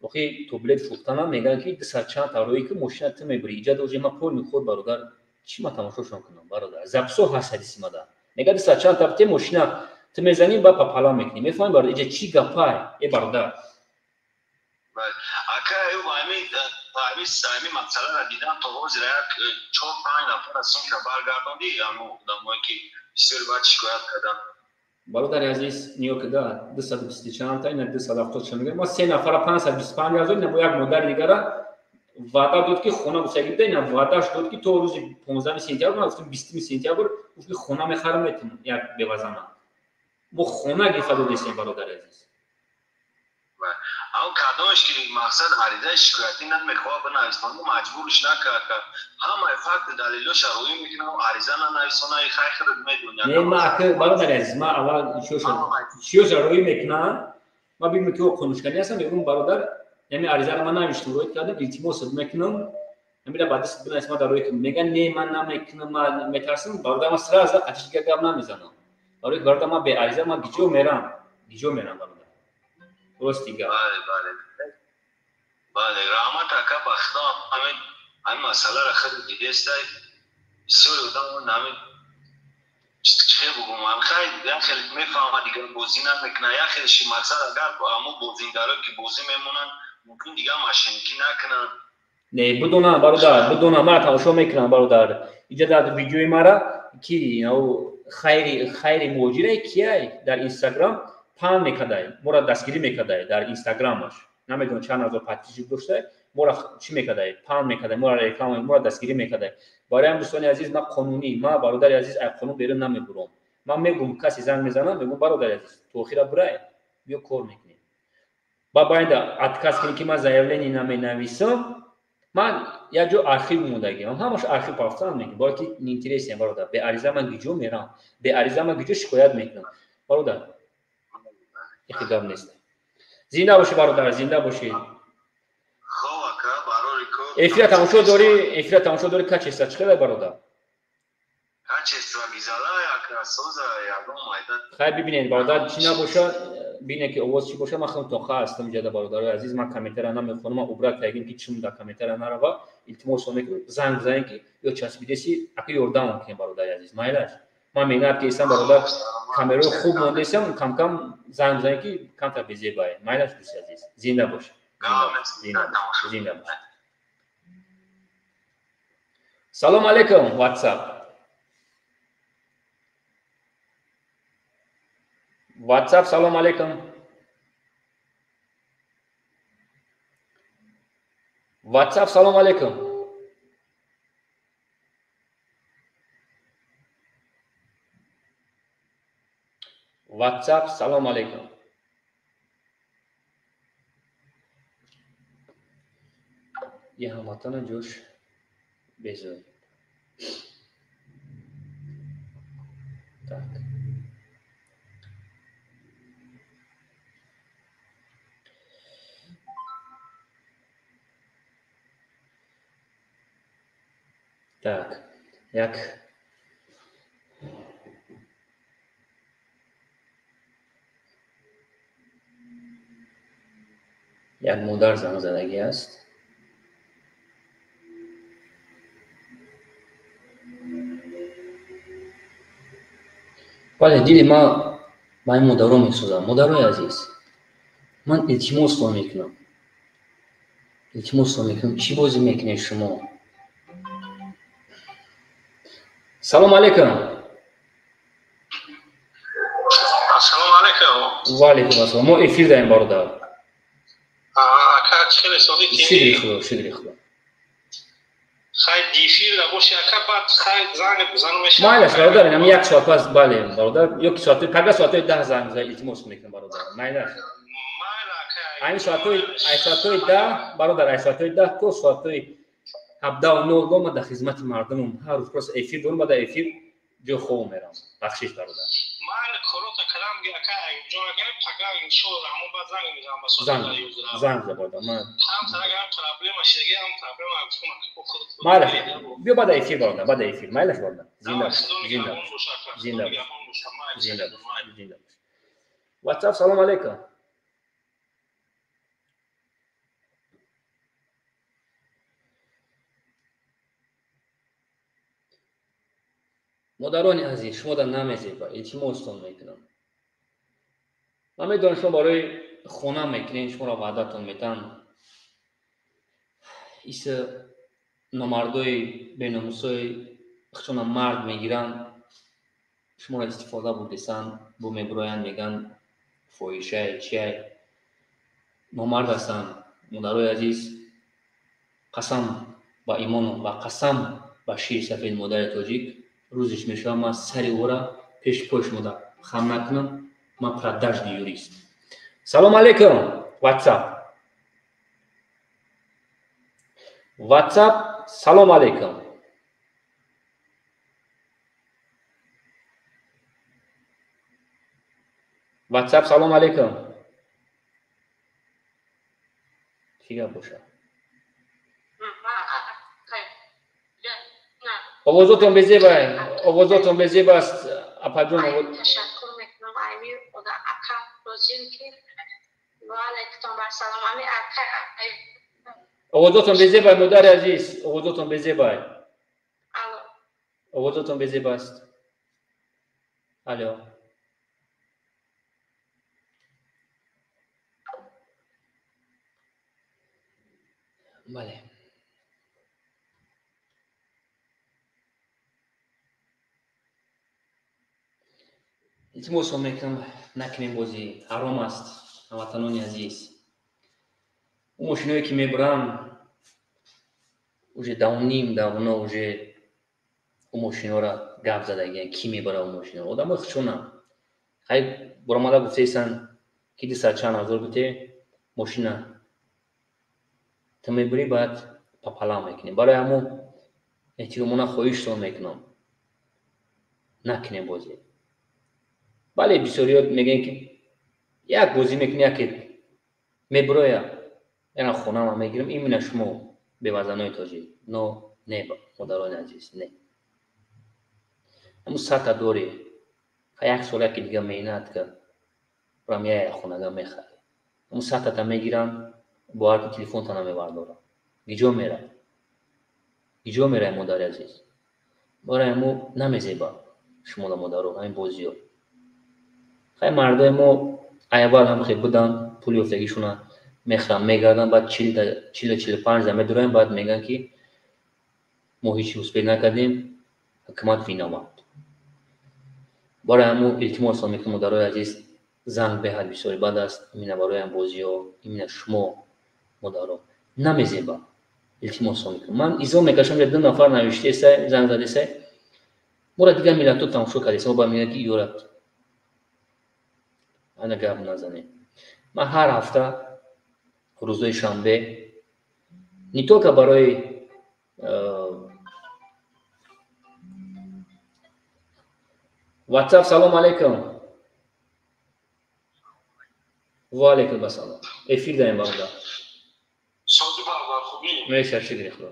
[SPEAKER 1] Охи, то билет фурӯхтанам мегӯянд, ки дусад чанд таврои ки мошина ту мебурӣ, иҷа дожи ма полный худ. Бародар, чӣ ма тамошошон кунам, бародар? Записо ҳаст ҳадиси мада. Мега: «Дусад чанд табте мошина ту мезанӣ, ба папалам мекунӣ». Мефаҳмӣ, бародар, иҷа чӣ гапай, э, бародар?
[SPEAKER 2] Ака, ҳамин масъаларо дидам, то ҳозир як чор панҷ нафар аз сумка баргардондӣ, ҳамон одамое ки бисёри баъд шикоят карданд.
[SPEAKER 1] Бародари азиз, ниё ки да 220 чандта, ина 270 чанд мегӯям, ма се нафара 525 000. Ина бо як модари дигара ваъда дод, ки хона гуфтагӣ буда. Ина ваъдаш дод, ки то рӯзи 15 сентябр, ман гуфтам 20 сентябр, гуфт, ки хона мехарам, метам як бевазана. Мо хона гирифта додесем, бародари азиз.
[SPEAKER 2] Ам кадомеш ки мақсад аризаи шикоятӣ намехоҳад бинависонад, маҷбурш накард, ҳамаи факти далелоша рӯӣ мекунам, ариза нанависона, хай, худат медонӣ.
[SPEAKER 1] Не, ма ака, бародари азиз, ма аввал чиёша рӯӣ мекунам, ма бигӯм, ки қонуншиканӣ ҳастам, мегӯм: «Бародар, яъне аризаро ман навиштам, рӯӣ кардам, илтимосат мекунам, амира ба даст бинавис, ма дар рӯӣ кунам». Меган: «Не, ман намекунам, ман метарсам». Бародар, ман сразу қатиш дигар гап намезанам. Барои бародар, ман беариза ман гиҷо мерам, гиҷо мерам, бародар, рости гап.
[SPEAKER 4] Бале, бале, бале, раҳмат, ака. Ба худо, ҳамин масъаларо худ дидестай. Бисёри одам ҳамин, чӣ бугум, хай, як хеле мефаҳмад, дигар бозӣ намекунад, як хелеши мақсад, агар ҳамун бозингаро ки бозӣ мемонанд, мумкин дигар мошенникӣ накунанд.
[SPEAKER 1] Не, бидонам, бародар, бидонам, мара тамошо мекунам, бародар. Иҷа дар видеои мара ки хайри муҳоҷирае кияй дар Инстаграм паҳн мекардай, моро дастгирӣ мекардай дар Инстаграмаш, намедонам чанд ҳазор подписчик доштай, моро чӣ мекардай, паҳн мекардай, моро реклама, моро дастгирӣ мекардай. Барои ҳам, дӯстони азиз, ман қонунӣ, ман, бародари азиз, ай қонун берун намебурам. Ман мегум, касе занг мезанам, мегум: «Бародари азиз, ту охира бурай, биё, кор мекунем». Ба байда отказ кунӣ, ки ман заявление наменависам, ман як ҷо архив мондагиам, ҳамаш архив пафтан мекунам, бояд ки неинтересен, бародар. Беариза ман гиҷо мерам, беариза ман гиҷо шикоят мекунам, бародар? Ихи гап нест. Зинда бошӣ, бародар, зинда бошӣ. Эфира тамошо дорӣ? Эфира тамошо дорӣ? Качество чӣ қадар, бародар? Хай, бибинед, бародар, чӣ набоша, бинед, ки овоз чӣ боша. Ман хеле тоқа ҳастам иҷода, бародарои азиз, ман комментария намехонам, ман убрат кардем, ки чун дар комментария нарава. Илтимос мекунам, занг бизанед, ки ё часпидеси, ака, ёрдам кунем, бародари азиз, майлаш. Ман меҳнат кесам, бародар, камераи хуб мондесам, камкам занг бизанед, ки камтар безебае. Майлаш, дӯсти азиз, зинда бош, зинда бош. Салом алейкум, WhatsApp, WhatsApp, салом алейкум. WhatsApp, салом алейкум. WhatsApp, салом алейкум. Е, ҳамватана ҷош безор. Так, так, як модар занг задагӣ аст. Бале, дили ман ба ин модаро месӯзад. Модарои азиз, ман илтимосто мекунам, илтимосто мекунам, чӣ бозӣ мекунед шумо? Салом алейкум.
[SPEAKER 2] Ассалому алейкум.
[SPEAKER 1] Ва алейкум ассалом. Мо эфир даем, бародар.
[SPEAKER 2] Ака, чӣ хеле созӣ?
[SPEAKER 1] Шукри Худо, шукри Худо.
[SPEAKER 2] Хай, эфир да боши, ака, баъд хай занг бизанам мешавад.
[SPEAKER 1] Майлаш, бародар, инам як соат пас, бале, бародар, ё ки соати пага, соатҳои 10 занг бизан, илтимос мекунам, бародар, майлаш. Айни соатҳои, ай соатҳои 10, бародар, ай соатҳои 10 то соатҳои 17:00 ман дар хизмати мардумам. Ҳар рӯз просто эфир дорам, баъд эфир ҷои хоб мерам. Бахшиш, бародар.
[SPEAKER 2] Ман корота кардам, ака, ҷон, ака, пага иншоалло ҳамон баъд занг мезанам ба соати
[SPEAKER 1] занг
[SPEAKER 2] 11.
[SPEAKER 1] Занг за, бародар, ман
[SPEAKER 2] ҳам сарагам проблема шидаги, ҳам проблема худ.
[SPEAKER 1] Майлаш, биё баъд эфир, бародар, баъд эфир. Майлаш, бародар, зинда бош, зинда бош, зинда бош, зинда бош, зинда бош. WhatsApp, салом алейкум. Модарони азиз, шумо дар намезеба, илтимостон мекунам. Ман медонам, шумо барои хона мекунед, шуморо ваъдатон метаҳанд. Иса номардои беномусои худшона мард мегиранд, шуморо истифода бурдесанд, бу мебуроянд, мегӯянд фоҳишае, чиай. Номард ҳастанд. Модарои азиз, қасам ба имону ва қасам ба шири сафеди модари тоҷик, рӯзиш мешавад, ман сари ӯра пеши пои шумо хам накунам, ман продажный юрист. Салом алейкум, WhatsApp, WhatsApp, салом алейкум. WhatsApp, салом алейкум. Чӣ гап бошад? Овозотон безеб, овозотон безеб аст. Апаҷон,
[SPEAKER 5] ташаккур мекунам. Ами ода ака розим ки ва алайкум ассалом. Ами ака
[SPEAKER 1] овозотон безебай, модари азиз, овозотон безебай.
[SPEAKER 5] Алло.
[SPEAKER 1] Овозотон безеб аст. Алло. Бале. Илтимосҳо мекунам, накунем бозӣ, ҳаром аст, ҳамватанони азиз. Ӯ мошиное ки мебуранд, уже давним давно уже ӯ мошинора гап задагиян, ки мебара ӯ мошинора? Одамои хушонам. Хай буромада гуфтаистанд, ки дусад чанд ҳазор бите мошина ту мебурӣ, баъд папалам мекунем. Барои ҳамун эҳтиромона хоҳиштон мекунам, накунем бозӣ. Бале, бисёриёт мегӯянд, ки як бозӣ мекунӣ, яке мебуроя, яна хонама мегирам, именно шумо бевазанои тоҷик. Но не, модарони азиз, не. Ҳамун сата дорӣ, як сол яке дига меҳнат кар, бурам я хонага мехарӣ. Ҳамун сатата мегирам, бовар кун, телефонта намебардорам. Гиҷо мера? Гиҷо мерай, модари азиз? Барои ҳамун намезеба шумола, модаро, ҳамин бозиё. Хай мардои мо аввал ҳам хел буданд, пули ёфтагишона мехӯранд, мегарданд, баъд 40-45 да медуроем, баъд мегӯянд, ки мо ҳеҷ успех накардем, ҳукумат виноват. Барои ҳамун илтимос мекунам, модарои азиз, занг беҳад бисёри бад аст, именно барои ҳам бозиҳо, именно шумо модаро намезеба. Илтимос мекунам. Ман изо мекашам, ду нафар навиштесай, занг задесай, моро дигар миллатҳо тамошо кардеса, мо ба мегӯянд, ки ёрат ана гап назанем. Ман ҳар ҳафта рӯзои шанбе не только барои WhatsApp. Салом алейкум. Ва алейкум ассалом. Эфир даем, бародар.
[SPEAKER 4] Сози бародар, хубӣ?
[SPEAKER 1] Меша, шукри Худо.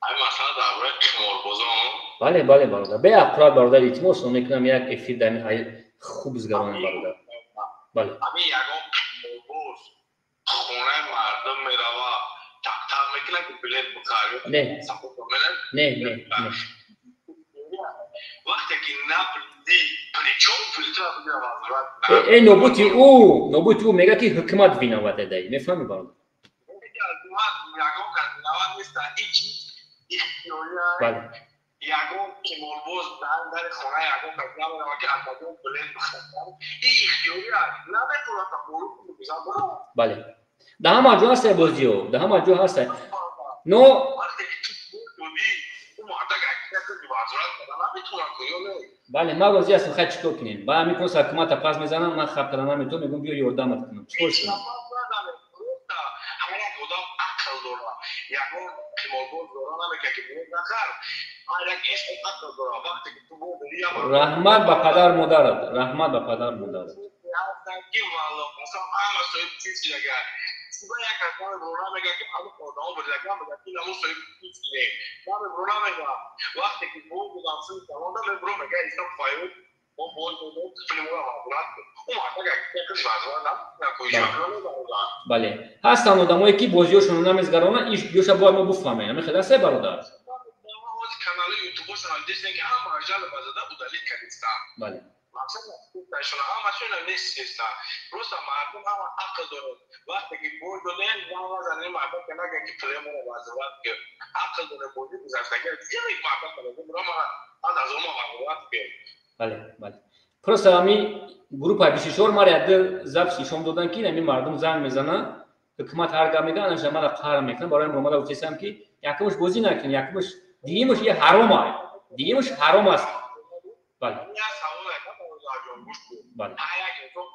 [SPEAKER 4] Ай масъала дар бораи қиморбозон.
[SPEAKER 1] Бале, бале, бародар. Беақурат, бародар, илтимос мекунам, як эфир даем, хуб згаронем, бародар. Бале.
[SPEAKER 4] Ами ягон қиморбоз хонаи мардум мерава, тақ-тақ мекунад, ки билет бихарӣ?
[SPEAKER 1] Не. Не, не, не.
[SPEAKER 4] Вақте ки набудӣ, причём пулитро бигира возврат.
[SPEAKER 1] Э, нобути ӯ мегӯяд, ки ҳукумат виноват адаи. Мефаҳмӣ, бародар?
[SPEAKER 4] Ҳукумат ягон кас виноват нест, ҳеҷ чиз ихтиёрия.
[SPEAKER 1] Бале.
[SPEAKER 4] Ягон қиморбоз дар хона ягон кас намерава, ки аз ягон билет бихарад. Ин ихтиёрия, наметавонад боло бизан.
[SPEAKER 1] Бале. Дар ҳама ҷо ҳастай бозиҳо, дар ҳама ҷо ҳастай. Но
[SPEAKER 4] вақте ки ту пул додӣ, ӯ мардак аксияти возврат карда наметавонад, ё не?
[SPEAKER 1] Бале, ман розӣ ҳастам, хай чӣ кор кунем? Ба ҳамин просто ҳукумата пас мезанам, ман хаб карда наметавонам, мегӯям, биё ёрдамат кунам. Чӣ кор кунам?
[SPEAKER 4] Ҳар як одам ақл дорад. Ягон қиморбоз дора намекунад, ки билет нахар. Ҳар як инсон ақл дорад. Вақте ки ту бо
[SPEAKER 1] Раҳмат ба падар модарат, раҳмат ба падар модарат.
[SPEAKER 4] Ки валло қасам, ҳама соҳиби чиз агар сиба як кас намебурона, мегӯяд, ки ҳамун одамо бурдаган, мегӯяд, ки ҳамун соҳиби чиз не намебурона, мегӯяд, вақте ки бо будам сини салонда мебурон, мегӯяд, ислом файёд, мо бой додем, пули моро возврат кун. Ӯ мардак аксияш возврат намекунад.
[SPEAKER 1] Бале, ҳастанд одамое, ки бозиҳошонро намезгаронанд, ёша бояд мо буфаҳмем. Ҳамин хел ҳастай, бародар?
[SPEAKER 4] Канали ютубошон дидем, ки ҳама жалоба зада удалить кардистанд.
[SPEAKER 1] Бале.
[SPEAKER 4] Мақсад ҳамашона нест. Просто мардум ҳама ақл дорад. Вақте ки бой додем, занг назанем мардум, ки нагӯянд, ки пули моро возврат кун. Ақл дорад, бозӣ гузаштагӣ мардум аз ома возврат кун.
[SPEAKER 1] Бале, бале. Просто ҳамин группаи 24 мара якду запись нишон доданд, ки ҳамин мардум занг мезананд, ҳукумат ҳар гап мегӯяд, анаша мара қаҳр мекунад. Барои ҳамин омада гуфтесам, ки якумаш бозӣ накунед, якумаш, дуюмаш е ҳаром аст, дуюмаш ҳаром аст. Бале. Бале.
[SPEAKER 4] Ҳар як инсон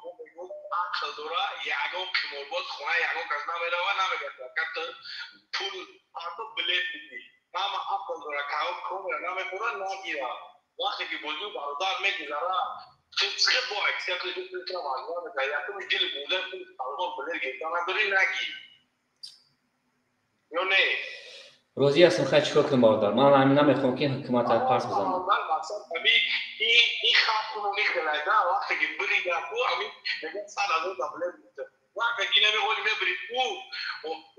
[SPEAKER 4] ақл дора, ягон қиморбоз хона ягон кас намерава, намегӯяд, ки пул ҳатто билет бидӣ. Ҳама ақл дора, камера намехӯра, нагира. Вақте ки бозиу бародар мегузара, чӣ бо аксияти пулитро возврат мекунад? Якумаш дили бурда, пул салон билет гирифта надорӣ, нагӣ. Ё не?
[SPEAKER 1] Розӣ ҳастам, хай чикор кунам бародар? Ман ҳамин намехоҳам ки ҳукуматро пас бизанам.
[SPEAKER 2] Ин халқро мехелайда, вақте ки бирида ку, ҳамин мегӯяд 100 000 даблет гуфта. Вақте ки намеҳоли мебирид ку,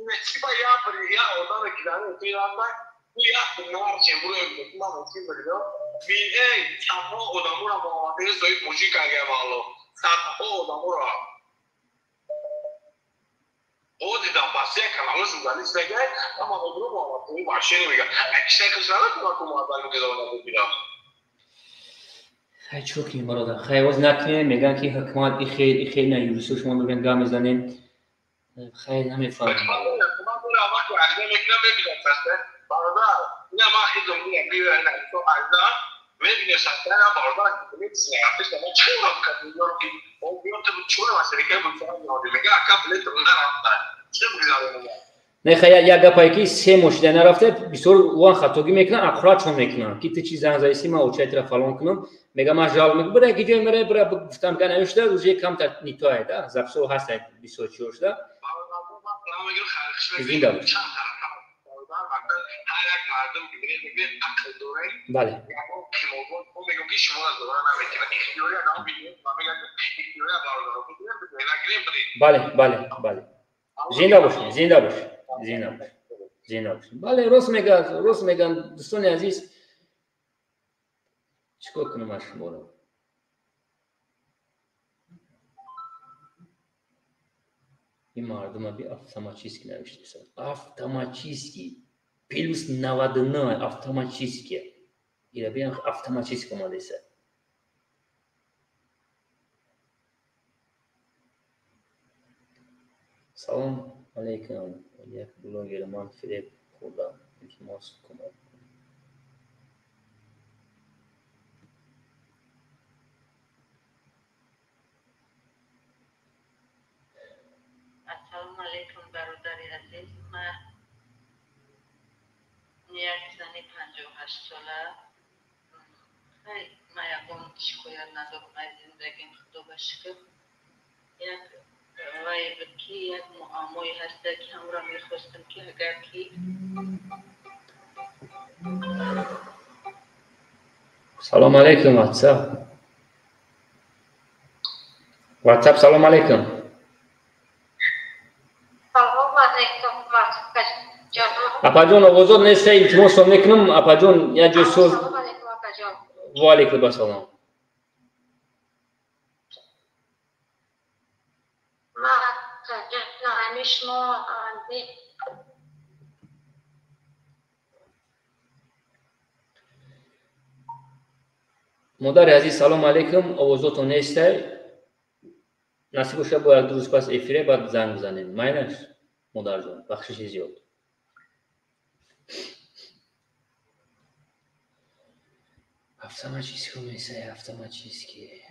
[SPEAKER 2] ина чи ба я бири, я одаме ки дар ин рафта, ку як нарче буро ман мошин биридам. Бин эй, садҳо одаморо Муҳаммадтоҳир соҳиб мошин карда валло. Садҳо одаморо. Оди дар паси як каналҳо журналист мегӯяд, ама мебиро Муҳаммадтоҳир вообще мегӯяд. Акишай киш надорад ку муаббал мегузаронад бибинам.
[SPEAKER 1] Хай чикор кунем бародар? Хай оз накунем, мегӯянд ки ҳукумат ихел ихел на юристо шумо мегӯянд гап мезанем. Хай намефаҳмам.
[SPEAKER 2] Ҳукумат дора вақте ариза мекунам мебинам саста. Бародар, ина ман хизм мегӯям, биё ина ариза мебинем саста, ина бародар ки билет синарафтеш, ман чӣ кор кардам? Ёро ки он биё ту чӯра масалика буд, мега ака билет нарафта. Чӣ бигзаронам?
[SPEAKER 1] Не, хай як гапае ки се моҳ шуда нарафта, бисёр ван хатогӣ мекунанд, ақурат чон мекунанд, ки ту чи занг заиси, ман очаи тура фалон кунам, мега ман жал мекунам, бира ки ҷой мерай, бира гуфтам ка навишта, уже камтар нитоае да, записо ҳаста бисёр чиё шуда. Зинда бош.
[SPEAKER 2] Ҳар як мардум ки билет мегиред, ақл доред.
[SPEAKER 1] Бале.
[SPEAKER 2] Ягон қиморбоз мо мегӯем ки шуморо дора наметавонад. Ихтиёри адам бигиред, ман мегӯям ихтиёри бародаро бигирем, бигирем, нагирем, бирем.
[SPEAKER 1] Бале, бале, бале. Зинда бошед, зинда бошед, зинда бошед, зинда бошед. Бале, рост мегӯяд, рост мегӯянд дӯстони азиз. Чикор кунам аз шуморо? Ин мардума би автоматически навиштеса. Автоматически. Плюс 99 автоматически. Ира би автоматически омадеса. Салом алейкум. Як блогер ман фиреб хӯрдам. Илтимос кӯмак кунед.
[SPEAKER 6] Ассалому алайкум, бародари азиз. Ман як зани 58сола. Хай, ман ягон шикоят надорам аз зиндагим, худо ба шукр. Як вай буд ки як муаммое ҳаста ки ҳамро мехостам ки агар ки
[SPEAKER 1] Салом алейкум, WhatsApp. WhatsApp, салом алейкум.
[SPEAKER 5] Салом алейкум, ҷон.
[SPEAKER 1] Апаҷон, овозот нест, илтимос мекунам, апаҷон, як ҷой соз.
[SPEAKER 5] Салом алейкум, акаҷон.
[SPEAKER 1] Ва алейкум ассалом.
[SPEAKER 5] Ман ҳами шумо
[SPEAKER 1] Модари азиз, салом алейкум, овозотон нестай. Насиб боша, бояд ду рӯз пас эфире баъд занг бизанем. Майнаш, модарҷон, бахшиши зиёд. Автоматически месай, автоматически.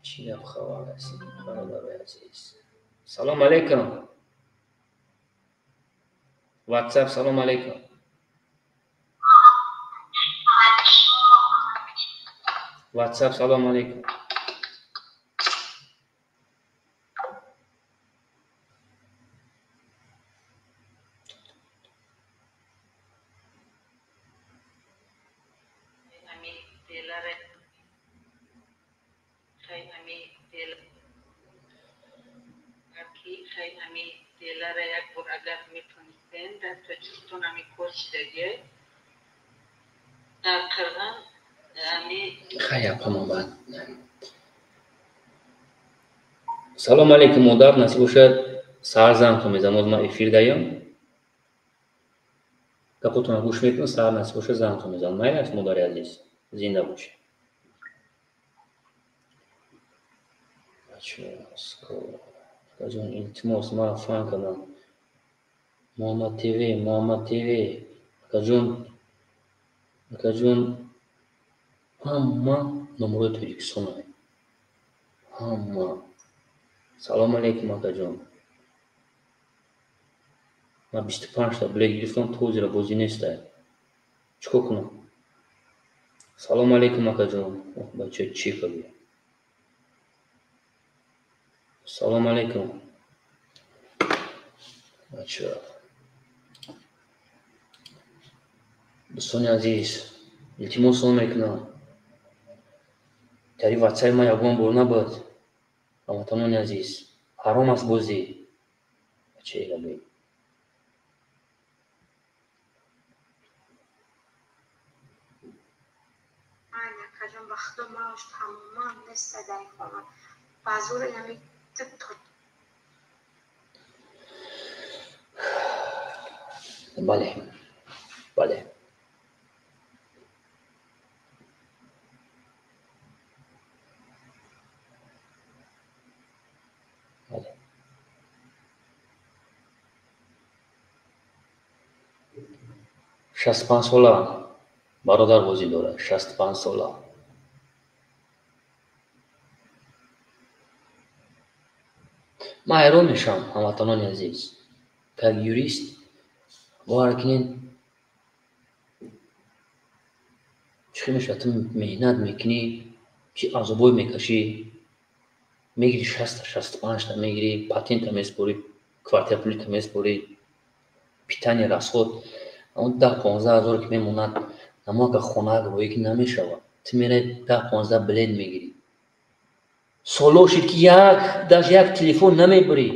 [SPEAKER 1] Чӣ гап хабар аст, бародарои азиз? Салом алейкум. WhatsApp, салом алейкум. WhatsApp, салом алейкум.
[SPEAKER 6] Ҳами деларе хай ҳами дел ки хай ҳами делара як бор агар метонистем дар Тоҷикистон ҳами кор шидагӣ дар Қирғин ҳами
[SPEAKER 1] Хай апамон баъд. Салом алейкум, модар, насиб бошад, саҳар зангтон мезанам. Боз ман эфир даём. Гапотонро гӯш мекунам, саҳар насиб бошад зангтон мезанам. Майли аст, модари азиз. Зинда бошед. Акаҷон, илтимос, ман фаҳм кардам. Муҳаммад ТВ, Муҳаммад ТВ. Акаҷон, акаҷон, ҳама номерои Тоҷикистон. Ҳама. Салом алейкум, акаҷон. Ман 25 та билет гирифтам, то ҳозира бозӣ нестай. Чӣ кор кунам? Салом алейкум, акаҷон. Ох, бача, чӣ кардӣ? Салом алейкум. Бача. Дӯстони азиз, илтимос он мекунам. Тари ватсаи ман ягон бор набуд. Ҳамватанони азиз, ҳаром аст бозӣ. Бачаи габе. Бале, бале. Бале. 65 сола бародар бозӣ дорад, 65 сола. Ман ҳайрон мешавам, ҳамватанони азиз. Как юрист бовар кунед, чӣ хел мешавад, ту меҳнат мекунӣ, чӣ азобой мекашӣ, мегирӣ 60-та, 65-та мегирӣ, патента месупорӣ, квартира пулита месупорӣ, питание, расход, он 10-15 ҳазоре ки мемонад, намока хонаак роӣ ки намешавад. Ту мераи 10-15 билет мегирӣ. Солҳо шид ки як даже як телефон намебурӣ.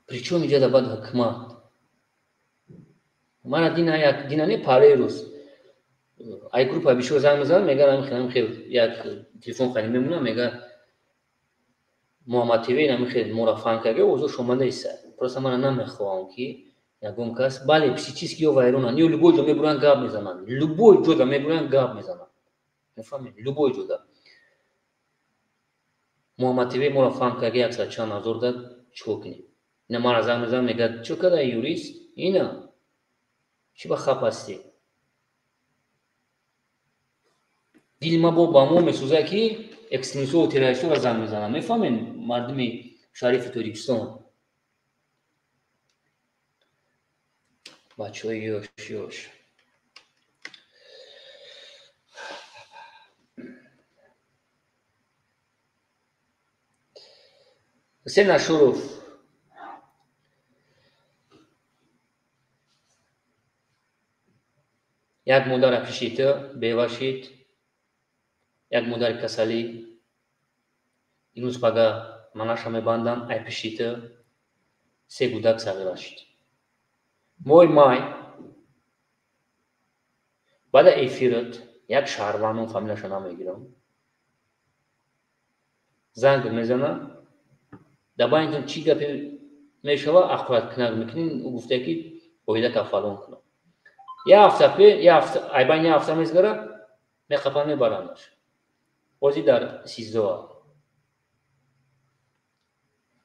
[SPEAKER 1] Причём иҷода баъд ҳукумат? Мана дина як дина не параи рӯз. Ай группа бисёр занг мезанад, мегӯяд ҳамин хел ҳамин хел як телефон харид мемонад, мегӯяд Муҳаммад ТВ ҳамин хел моро фан карда, озод шомада иста. Просто мана намехоҳам ки ягон кас, бале, психически ё вайронанд, ё любой ҷо мебуранд гап мезананд. Любой ҷода мебуранд гап мезананд. Мефаҳмед? Любой ҷода. Муҳаммад ТВ моро фан карда, яксад чанд ҳазор дад, чикор кунем? Ина мара занг мезанад, мегӯяд чӣ када юрист? Ина чӣ ба хап ҳастӣ? Дили ма бо ба мо месӯзад ки экстремистҳо ва террористҳоро занг мезананд. Мефаҳмед, мардуми шарифи Тоҷикистон? Бачаҳои ёш ёш. Ҳусейн Ашуров, як модара кишид, бева шид, як модари касалӣ, имрӯз пага манаша мебанданд, ай пишти ту се гудак сағира шид. Моҳи май баъда эфират як шаҳрвандон фамилияша намегирам, занг мезана, дар байнитон чӣ гапе мешава, аққураткунак мекунӣ, ӯ гуфта ки оилата фалон кунам. Як ҳафта пе, як ҳафта, айбайн як ҳафта мезгара, меқапан мебарандаш. Ҳозир дар СИЗО.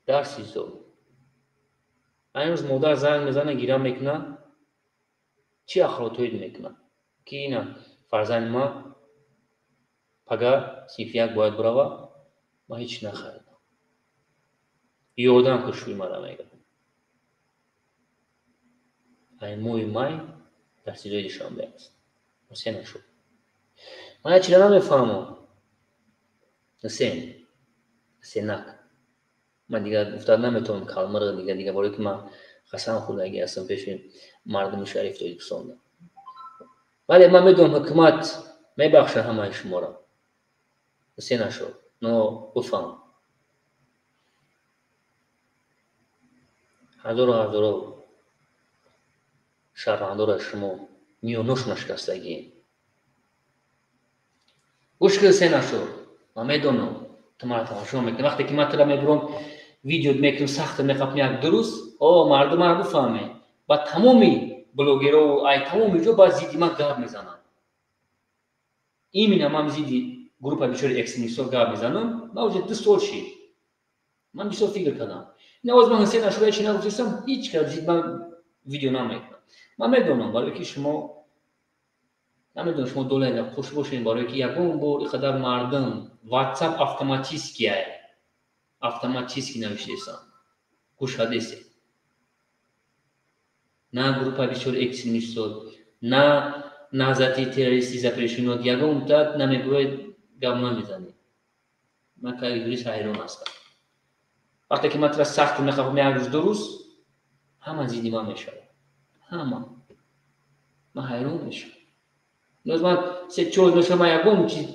[SPEAKER 1] Дар СИЗО. Айн рӯз модар занг мезана, гира мекуна, чӣ ахротоид мекуна? Ки ина фарзанди ма пага синфи як бояд бурава, ман ҳеҷ нахаридам. Ёрдам кун шӯи мара мегӯяд. Ай моҳи май дар СИЗОи Душанбе аст. Ҳусейн Ашуров. Ман як чиза намефаҳмам. Ҳусейн, Ҳусейнак. Ман дигар гуфта наметавонам калмаро дигар дигар, барои ки ман қасам хӯрдагӣ ҳастам пеши мардуми шарифи Тоҷикистонда. Бале, ман медонам ҳукумат мебахшад ҳамаи шуморо. Ҳусейн Ашуров, но бифаҳм. Ҳазору ҳазоро шаҳрвандоро шумо миёношона шикастагӣ. Гӯш кун, Ҳусейн Ашуров, ман медонам ту маро тамошо мекунӣ. Вақте ки ман тура мебурам, видео мекунам, сахт меқапам як ду рӯз, о мардум маро бифаҳме. Ба тамоми блогерову ай тамоми ҷо ба зидди ман гап мезананд. Именно ман зидди группа бисёри экстремистҳо гап мезанам. Ман уже 2 сол шид. Ман бисёр фикр кардам. Ин овоз ман Ҳусейн Ашуров ҳеҷ нагуфтастам, ҳеҷ кас зидди ман видео намекунад. Ман медонам, барои ки шумо намедонам, шумо долайда хуш бошед, барои ки ягон бор ин қадар мардум WhatsApp автоматически ай, автоматически навиштесам. Гӯш кардесед. На группа бисёр экстремистҳо, на наҳзати террористӣ запрещено, ягон муддат намегӯяд, гап намезанед. Ман как юрист ҳайрон ҳастам. Вақте ки ман тура сахт мехапам як рӯз, ду рӯз, ҳама зидди ман мешавад. Ҳама. Ман ҳайрон мешавам. Ноз ман се-чор рӯз мешавам, ман ягон чиз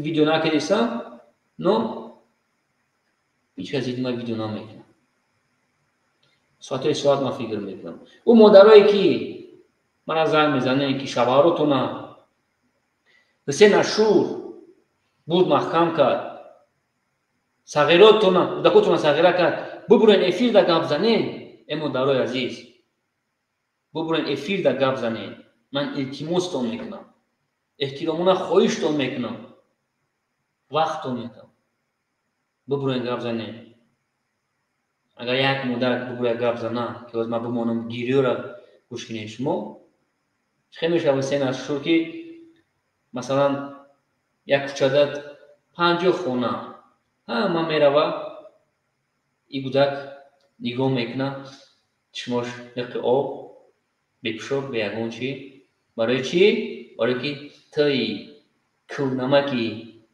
[SPEAKER 1] видео накардисам, но ҳеҷ кас зидди ман видео намекунад. Соатҳои соат ман фикр мекунам. Ӯ модарое ки мана занг мезананд, ки шавҳаротона Ҳусейн Ашур бурд маҳкам кард, сағиротона, кӯдакотона сағира кард, бубурен эфирда гап занен. Э модарои азиз, бубурен эфирда гап занен. Ман илтимостон мекунам, эҳтиромона хоҳиштон мекунам, вақттон мекунам, бубурен гап занен. Агар як модар бубуря гап зана, ки ҳозир ман бимонам гирёра гӯш кунед шумо, чӣ мешавад Ҳусейн Ашур ки масалан як кӯчада 50 хона ҳама мерава, и кӯдак нигоҳ мекунад, чишмош лиқи об, бепӯшок, бе ягон чӣ. Барои чӣ? Барое ки тӯи кӯрнамаки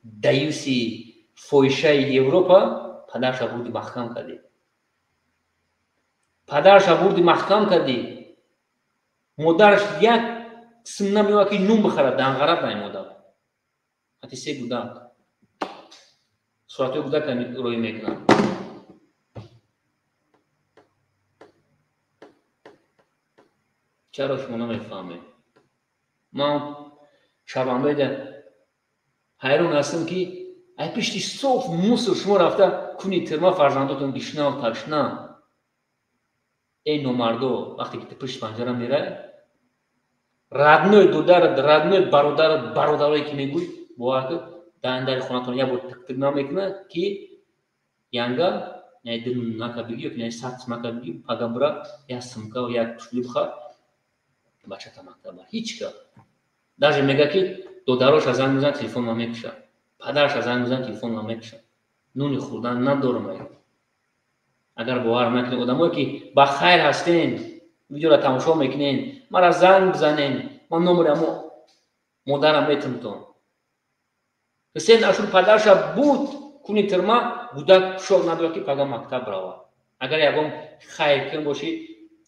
[SPEAKER 1] даюси фоҳишаи Европа падарша бурди маҳкам кардӣ. Падарша бурди маҳкам кардӣ. Модараш як қисм намеёбад ки нун бихарад, данғарад най модар. Ҳатти се кӯдак. Суратҳои кӯдака рӯй мекунад. Чаро шумо намефаҳмед? Ман шармандаи ҳайрон ҳастам ки ай пишти соф муср шумо рафта куни тирма фарзандотон гишнав ташна. Эй номардо, вақте ки ту пишти панҷара мерай, родной додарат, родной бародарат, бародарое ки мегӯй, бовар кун, дар хонатон як бор тиктик намекунад ки янга яъне ду нака бигӣ ёки 100 сумака бигӣ, пага бура як сумка як туфли бихар, бачата мактаб бар. Ҳеҷ кас. Даже мега ки додароша занг мезанад, телефон намекушад. Падараша занг мезанад, телефон намекушад. Нуни хӯрдан надорам. Агар бовар накунед, одамое ки ба хайр ҳастен, видеоро тамошо мекунен, мара занг бизанен, ман номери амо модарам метумтон. Ҳусейн Ашур падараша буд куни тирма, кӯдак пӯшок надорад ки пага мактаб равад. Агар ягон хайркун бошӣ,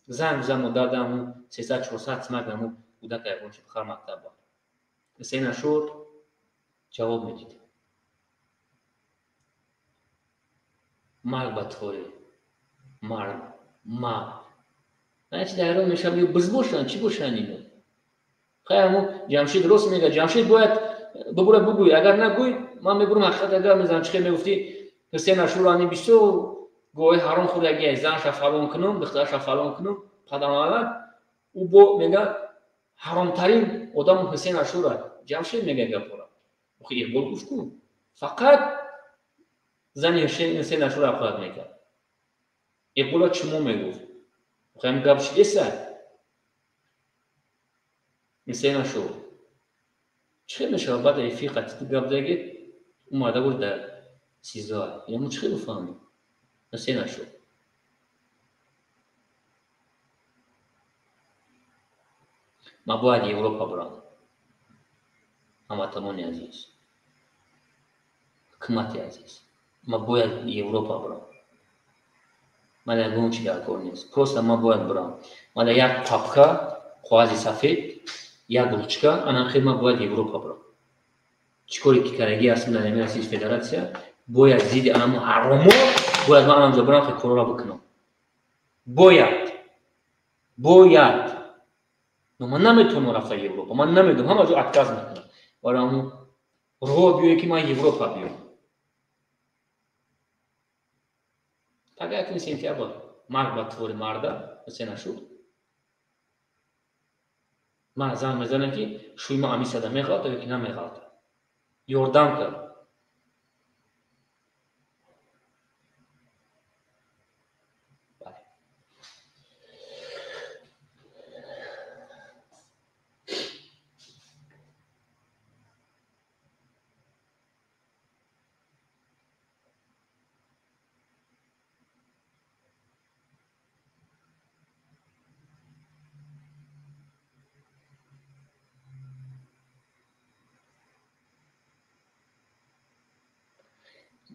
[SPEAKER 1] занг бизан модарда, аму 300-400 сумак аму кӯдака ягон чи бихар мактаб бар. Ҳусейн Ашур ҷавоб медид. Марг ба творӣ. Марг, марг. Ана чи ҳайрон мешавам, ё биз бошанд, чӣ бошанд ино? Хай аму Ҷамшид рост мегӯяд, Ҷамшид бояд бубура бугӯй, агар нагӯй, ман мебурам ҳақиқат агар мезанам. Чӣ хел мегуфтӣ Ҳусейн Ашур ани бисёр гоҳи ҳаром хӯрдагиай, занша фалон кунум, духтарша фалон кунум, падамалак, ӯ бо мега ҳаромтарин одам Ҳусейн Ашура. Ҷамшид мега гапора. Охи Иқбол гуфт ку, фақат зани Ҳусейн Ашура ҳақорат мекард. Иқбола чумо мегуфт? Охи ҳамин гап шидеса? Ҳусейн Ашур чӣ хел мешавад баъд эфир қатъи ту гап заги, ӯ марда гуфт дар СИЗО. Ё мо чӣ хел бифаҳмем? Ҳусейн Ашур. Ман бояд Европа бурам. Ҳамватанони азиз, ҳукумати азиз, ман бояд Европа бурам. Ман ягон чи дар кор нест. Просто ман бояд бурам. Ман як папка коғази сафед, як ручка, анам хел ман бояд Европа бурам. Чӣ коре ки карагӣ ҳастам дар ҳамин Российская Федератсия, бояд зидди анамо ҳаромо, бояд ман анамҷо бурам, хел корро бикунам. Бояд. Бояд. Но ман наметавонам рафта Европа. Ман намедонам, ҳама ҷо отказ мекунам. Барои ҳамон роҳ биёе ки ман Европа биём. Пага 1 сентябр марг ба твори марда, Ҳусейн Ашур. Ман занг мезанам ки шӯи ман амисада меғалта ё ки намеғалта. Ёрдам кард.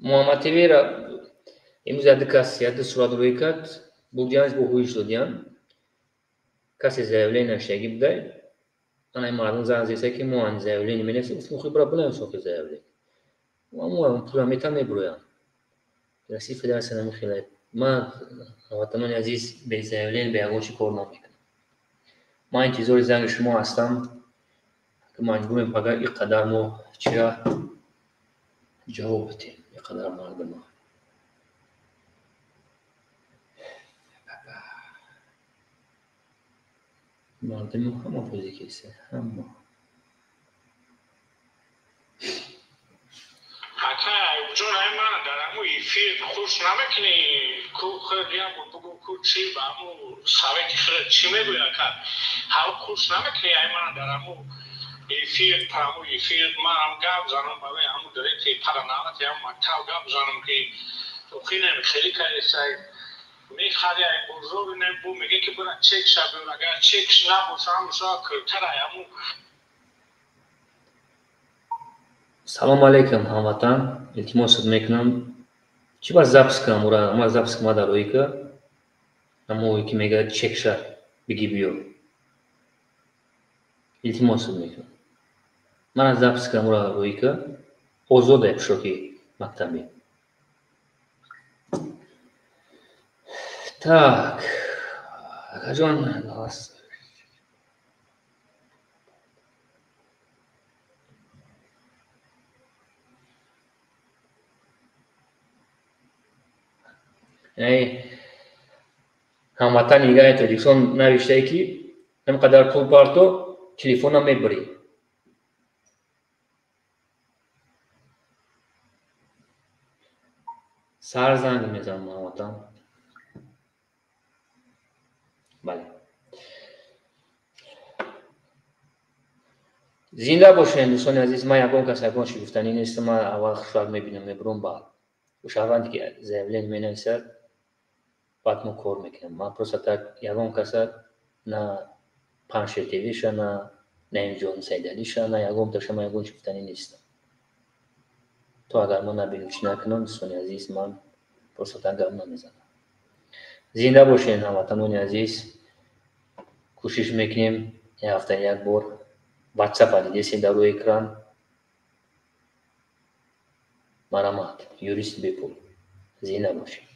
[SPEAKER 1] Муҳаммад ТВ-ра имрӯз як ду кас як ду сурат рӯй кард, бурдиянаш бо ҳуиш додиян. Касе заявление навиштагӣ буда, ана мардум занг зеса ки мо ан заявление менависем, гуфтем охи бира бинавис охи заявление. Мо пула метам мебуроям. Россия Федерация намехелай. Ман ҳамватанони азиз бе заявление бе ягон чи кор намекунам. Ман интизори занги шумо ҳастам, ки маҷбурем пага ин қадар мо чира ҷавоб бидем, ин қадар мардума. Мардуми ҳама бозӣ кеса, ҳама.
[SPEAKER 2] Ака Аюбҷон, ай ман дар ҳамун эфир хуш намекунӣ, ку худ як бор бугӯ ку чӣ ба ҳамун совети худ чӣ мегӯӣ ака? Ҳаво хуш намекунӣ ай ман дар ҳамун эфир, ҳамун эфир манам гап занам барои ҳамун директори паранавати ҳамун мактаб гап занам ки охи хеле кардесай мехари ай бозор не бу меге ки бира чекша биёр, агар чекш набоша ҳамуша кӯтара ҳамун.
[SPEAKER 1] Салом алейкум, ҳамватан. Илтимосат мекунам. Чӣ бар запис кунам ура? Ама запис кума дар оика. Амо ки мегӯяд чекша биги биё. Илтимосат мекунам. Мана запис кунам ура оика. Озод ай пушоки мактабӣ. Так. Акаҷон, ҳамватани дигари Тоҷикистон навиштае ки ҳам қадар пул парто телефона мебурӣ. Сар занг мезанам ҳамватан. Бале. Зинда бошед, дӯстони азиз. Ман ягон кас ягон чӣ гуфтанӣ нестам. Ман аввал хушвақт мебинам, мебурам, баъд шаҳрванде ки заявление менависад, баъд мо кор мекунем. Ман просто так ягон каса на Паншер ТВша, на Наимҷон Сайдалиша, на ягонташа ман ягон чӣ гуфтанӣ нестам. То агар ман набинам, чӣ накунам, дӯстони азиз, ман просто так гап намезанам. Зинда бошед, ҳамватанони азиз. Кӯшиш мекунем як ҳафта як бор. WhatsApp дидесед дар рӯи экран. Марамат, юрист бепул. Зинда бошед.